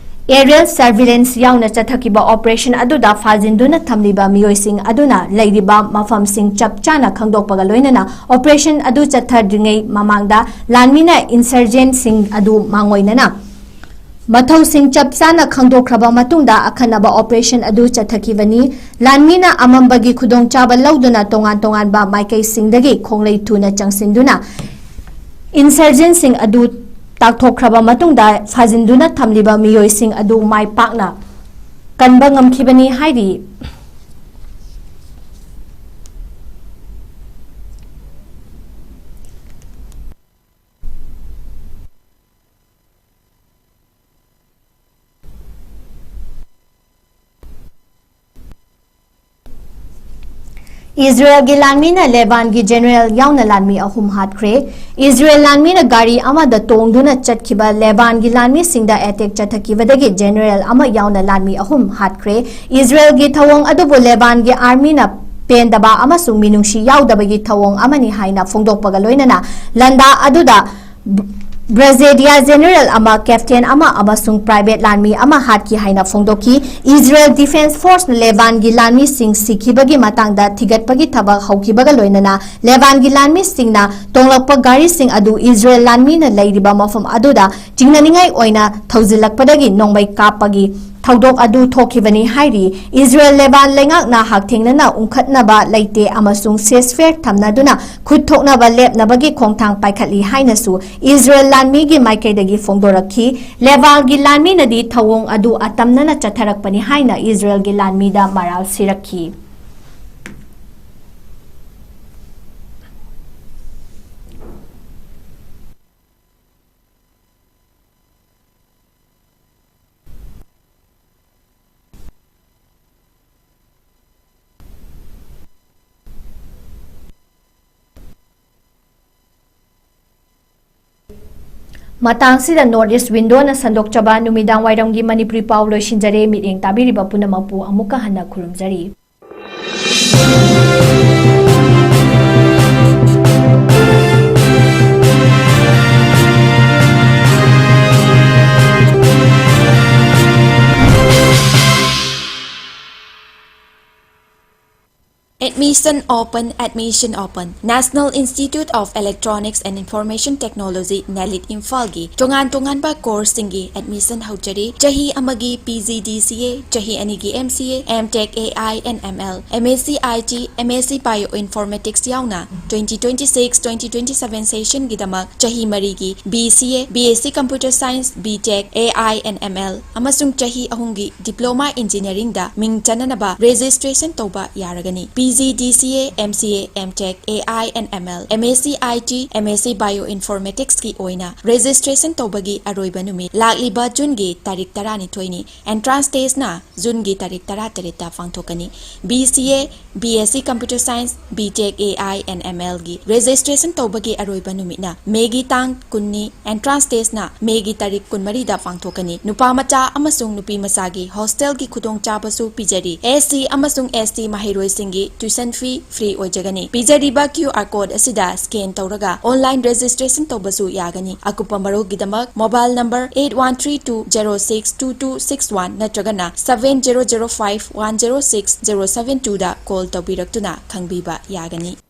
ꯑꯦꯔꯤꯌꯦꯜ ꯁꯔꯚꯤꯂꯦꯟꯁ ꯌꯥꯎꯅ ꯆꯠꯊꯈꯤꯕ ꯑꯣꯄꯔꯦꯁꯟ ꯑꯗꯨꯗ ꯐꯥꯖꯤꯟꯗꯨꯅ ꯊꯝꯂꯤꯕ ꯃꯤꯑꯣꯏꯁꯤꯡ ꯑꯗꯨꯅ ꯂꯩꯔꯤꯕ ꯃꯐꯝꯁꯤꯡ ꯆꯞ ꯆꯥꯅ ꯈꯪꯗꯣꯛꯄꯒ ꯂꯣꯏꯅꯅ ꯑꯣꯄꯔꯦꯁꯟ ꯑꯗꯨ ꯆꯠꯊꯗ꯭ꯔꯤꯉꯩ ꯃꯃꯥꯡꯗ ꯂꯥꯟꯃꯤꯅ ꯏꯟꯁꯔꯖꯦꯟꯁꯤꯡ ꯑꯗꯨ ꯃꯥꯡꯑꯣꯏꯅꯅ ꯃꯊꯧꯁꯤꯡ ꯆꯞ ꯆꯥꯅ ꯈꯪꯗꯣꯛꯈ꯭ꯔꯕ ꯃꯇꯨꯡꯗ ꯑꯈꯟꯅꯕ ꯑꯣꯄꯔꯦꯁꯟ ꯑꯗꯨ ꯆꯠꯊꯈꯤꯕꯅꯤ꯫ ꯂꯥꯟꯃꯤꯅ ꯑꯃꯝꯕꯒꯤ ꯈꯨꯗꯣꯡꯆꯥꯕ ꯂꯧꯗꯨꯅ ꯇꯣꯉꯥꯟ ꯇꯣꯉꯥꯟꯕ ꯃꯥꯏꯀꯩꯁꯤꯡꯗꯒꯤ ꯈꯣꯡꯂꯩ ꯊꯨꯅ ꯆꯪꯁꯤꯟꯗꯨꯅ ꯏꯟꯁꯔꯖꯦꯟꯁꯤꯡ ꯑꯗꯨ ꯇꯥꯛꯊꯣꯛꯈ꯭ꯔꯕ ꯃꯇꯨꯡꯗ ꯐꯥꯖꯤꯟꯗꯨꯅ ꯊꯝꯂꯤꯕ ꯃꯤꯑꯣꯏꯁꯤꯡ ꯑꯗꯨ ꯃꯥꯏ ꯄꯥꯛꯅ ꯀꯟꯕ ꯉꯝꯈꯤꯕꯅꯤ ꯍꯥꯏꯔꯤ꯫ ꯏꯖꯔꯦꯜꯒꯤ ꯂꯥꯟꯃꯤꯅ ꯂꯦꯕꯥꯟꯒꯤ ꯖꯦꯅꯔꯦꯜ ꯌꯥꯎꯅ ꯂꯥꯟꯃꯤ ꯑꯍꯨꯝ ꯍꯥꯠꯈ꯭ꯔꯦ꯫ ꯏꯖꯔꯦꯜ ꯂꯥꯟꯃꯤꯅ ꯒꯥꯔꯤ ꯑꯃꯗ ꯇꯣꯡꯗꯨꯅ ꯆꯠꯈꯤꯕ ꯂꯦꯕꯥꯟꯒꯤ ꯂꯥꯟꯃꯤꯁꯤꯡꯗ ꯑꯦꯇꯦꯛ ꯆꯠꯊꯈꯤꯕꯗꯒꯤ ꯖꯦꯅꯔꯦꯜ ꯑꯃ ꯌꯥꯎꯅ ꯂꯥꯟꯃꯤ ꯑꯍꯨꯝ ꯍꯥꯠꯈ꯭ꯔꯦ꯫ ꯏꯖꯔꯦꯜꯒꯤ ꯊꯧꯑꯣꯡ ꯑꯗꯨꯕꯨ ꯂꯦꯕꯥꯟꯒꯤ ꯑꯥꯔꯃꯤꯅ ꯄꯦꯟꯗꯕ ꯑꯃꯁꯨꯡ ꯃꯤꯅꯨꯡꯁꯤ ꯌꯥꯎꯗꯕꯒꯤ ꯊꯧꯑꯣꯡ ꯑꯃꯅꯤ ꯍꯥꯏꯅ ꯐꯣꯡꯗꯣꯛꯄꯒ ꯂꯣꯏꯅꯅ ꯂꯥꯟꯗꯥ ꯑꯗꯨꯗ ꯕ꯭ꯔ-, ꯕ꯭ꯔꯤꯒꯦꯗꯤꯌꯔ ꯖꯦꯅꯔꯦꯜ ꯑꯃ, ꯀꯦꯞꯇꯦꯟ ꯑꯃ ꯑꯃꯁꯨꯡ ꯄ꯭ꯔꯥꯏꯚꯦꯠ ꯂꯥꯟꯃꯤ ꯑꯃ ꯍꯥꯠꯈꯤ ꯍꯥꯏꯅ ꯐꯣꯡꯗꯣꯛꯈꯤ꯫ ꯏꯖꯔꯦꯜ ꯗꯤꯐꯦꯟꯁ ꯐꯣꯔꯁꯅ ꯂꯦꯕꯥꯟꯒꯤ ꯂꯥꯟꯃꯤꯁꯤꯡ ꯁꯤꯈꯤꯕꯒꯤ ꯃꯇꯥꯡꯗ ꯊꯤꯒꯠꯄꯒꯤ ꯊꯕꯛ ꯍꯧꯈꯤꯕꯒ ꯂꯣꯏꯅꯅ ꯂꯦꯕꯥꯟꯒꯤ ꯂꯥꯟꯃꯤꯁꯤꯡꯅ ꯇꯣꯡꯂꯛꯄ ꯒꯥꯔꯤꯁꯤꯡ ꯑꯗꯨ ꯏꯖꯔꯦꯜ ꯂꯥꯟꯃꯤꯅ ꯂꯩꯔꯤꯕ ꯃꯐꯝ ꯑꯗꯨꯗ ꯆꯤꯡꯅꯅꯤꯡꯉꯥꯏ ꯑꯣꯏꯅ ꯊꯧꯖꯤꯜꯂꯛꯄꯗꯒꯤ ꯅꯣꯡꯃꯩ ꯀꯥꯞꯄꯒꯤ ꯊꯧꯗꯣꯛ ꯑꯗꯨ ꯊꯣꯛꯈꯤꯕꯅꯤ ꯍꯥꯏꯔꯤ꯫ ꯏꯖꯔꯦꯜ ꯂꯦꯕꯥꯟ ꯂꯩꯉꯥꯛꯅ ꯍꯛꯊꯦꯡꯅꯅ ꯎꯪꯈꯠꯅꯕ ꯂꯩꯇꯦ ꯑꯃꯁꯨꯡ ceasefire ꯊꯝꯅꯗꯨꯅ ꯈꯨꯠ ꯊꯣꯛꯅꯕ ꯂꯦꯞꯅꯕꯒꯤ ꯈꯣꯡꯊꯥꯡ ꯄꯥꯏꯈꯠꯂꯤ ꯍꯥꯏꯅꯁꯨ ꯏꯖꯔꯦꯜ ꯂꯥꯟꯃꯤꯒꯤ ꯃꯥꯏꯀꯩꯗꯒꯤ ꯐꯣꯡꯗꯣꯔꯛꯈꯤ꯫ ꯂꯦꯕꯥꯟꯒꯤ ꯂꯥꯟꯃꯤꯅꯗꯤ ꯊꯧꯑꯣꯡ ꯑꯗꯨ ꯑꯇꯝꯅꯅ ꯆꯠꯊꯔꯛꯄꯅꯤ ꯍꯥꯏꯅ ꯏꯖꯔꯦꯜꯒꯤ ꯂꯥꯟꯃꯤꯗ ꯃꯔꯥꯜ ꯁꯤꯔꯛꯈꯤ꯫ ꯃꯇꯥꯡꯁꯤꯗ North East Windowꯅ ꯁꯟꯗꯣꯛꯆꯕ ꯅꯨꯃꯤꯗꯥꯡ ꯋꯥꯏꯔꯝꯒꯤ ꯃꯅꯤꯄꯨꯔꯤ ꯄꯥꯎ ꯂꯣꯏꯁꯤꯟꯖꯔꯦ꯫ ꯃꯤꯠꯌꯦꯡ ꯇꯥꯕꯤꯔꯤꯕ ꯄꯨꯝꯅꯃꯛꯄꯨ ꯑꯃꯨꯛꯀ ꯍꯟꯅ ꯈꯨꯔꯨꯝꯖꯔꯤ꯫ Admission open, admission open. National Institute of Electronics and Information Technology, NELIT, ꯏꯝꯐꯥꯜꯒꯤ ꯇꯣꯉꯥꯟ ꯇꯣꯉꯥꯟꯕ courseꯁꯤꯡꯒꯤ admission ꯍꯧꯖꯔꯤ꯫ ꯆꯍꯤ ꯑꯃꯒꯤ PGDCA, ꯆꯍꯤ ꯑꯅꯤꯒꯤ MCA, MTech AI and ML, MAC IT, MAC Bioinformatics ꯌꯥꯎꯅ twenty twenty-six, twenty twenty-seven sessionꯒꯤꯗꯃꯛ ꯆꯍꯤ ꯃꯔꯤꯒꯤ BCA, BSc Computer Science, BTech AI and ML ꯑꯃꯁꯨꯡ ꯆꯍꯤ ꯑꯍꯨꯝꯒꯤ Diploma Engineeringꯗ ꯃꯤꯡ ꯆꯟꯅꯅꯕ registration ꯇꯧꯕ ꯌꯥꯔꯒꯅꯤ꯫ PGDCA, MCA, MTech, AI and ML, MAC IT, MAC Bioinformaticsꯀꯤ ꯑꯣꯏꯅ registration ꯇꯧꯕꯒꯤ ꯑꯔꯣꯏꯕ ꯅꯨꯃꯤꯠ ꯂꯥꯛꯂꯤꯕ Juneꯒꯤ ꯇꯥꯔꯤꯛ ꯇꯔꯥꯅꯤꯊꯣꯏꯅꯤ꯫ Entrance testꯅ Juneꯒꯤ ꯇꯥꯔꯤꯛ ꯇꯔꯥꯇꯔꯦꯠꯇ ꯄꯥꯡꯊꯣꯛꯀꯅꯤ꯫ BCA, BSc Computer Science, BTech AI and MLꯒꯤ registration ꯇꯧꯕꯒꯤ ꯑꯔꯣꯏꯕ ꯅꯨꯃꯤꯠꯅ Mayꯒꯤ ꯇꯥꯡ ꯀꯨꯟꯅꯤ꯫ Entrance testꯅ Mayꯒꯤ ꯇꯥꯔꯤꯛ ꯀꯨꯟꯃꯔꯤꯗ ꯄꯥꯡꯊꯣꯛꯀꯅꯤ꯫ ꯅꯨꯄꯥ ꯃꯆꯥ ꯑꯃꯁꯨꯡ ꯅꯨꯄꯤ ꯃꯆꯥꯒꯤ hostelꯒꯤ ꯈꯨꯗꯣꯡꯆꯥꯕꯁꯨ ꯄꯤꯖꯔꯤ꯫ SC ꯑꯃꯁꯨꯡ ST ꯃꯍꯩꯔꯣꯏꯁꯤꯡꯒꯤ tuition fee free ꯑꯣꯏꯖꯒꯅꯤ꯫ ꯄꯤꯖꯔꯤꯕ QR code ꯑꯁꯤꯗ scan ꯇꯧꯔꯒ online registration ꯇꯧꯕꯁꯨ ꯌꯥꯒꯅꯤ꯫ ꯑꯀꯨꯞꯄ ꯃꯔꯣꯜꯒꯤꯗꯃꯛ mobile number eight one three two zero six two two six one ꯅꯠꯇ꯭ꯔꯒꯅ seven zero zero five one zero six zero seven twoꯗ call ꯇꯧꯕꯤꯔꯛꯇꯨꯅ ꯈꯪꯕꯤꯕ ꯌꯥꯒꯅꯤ꯫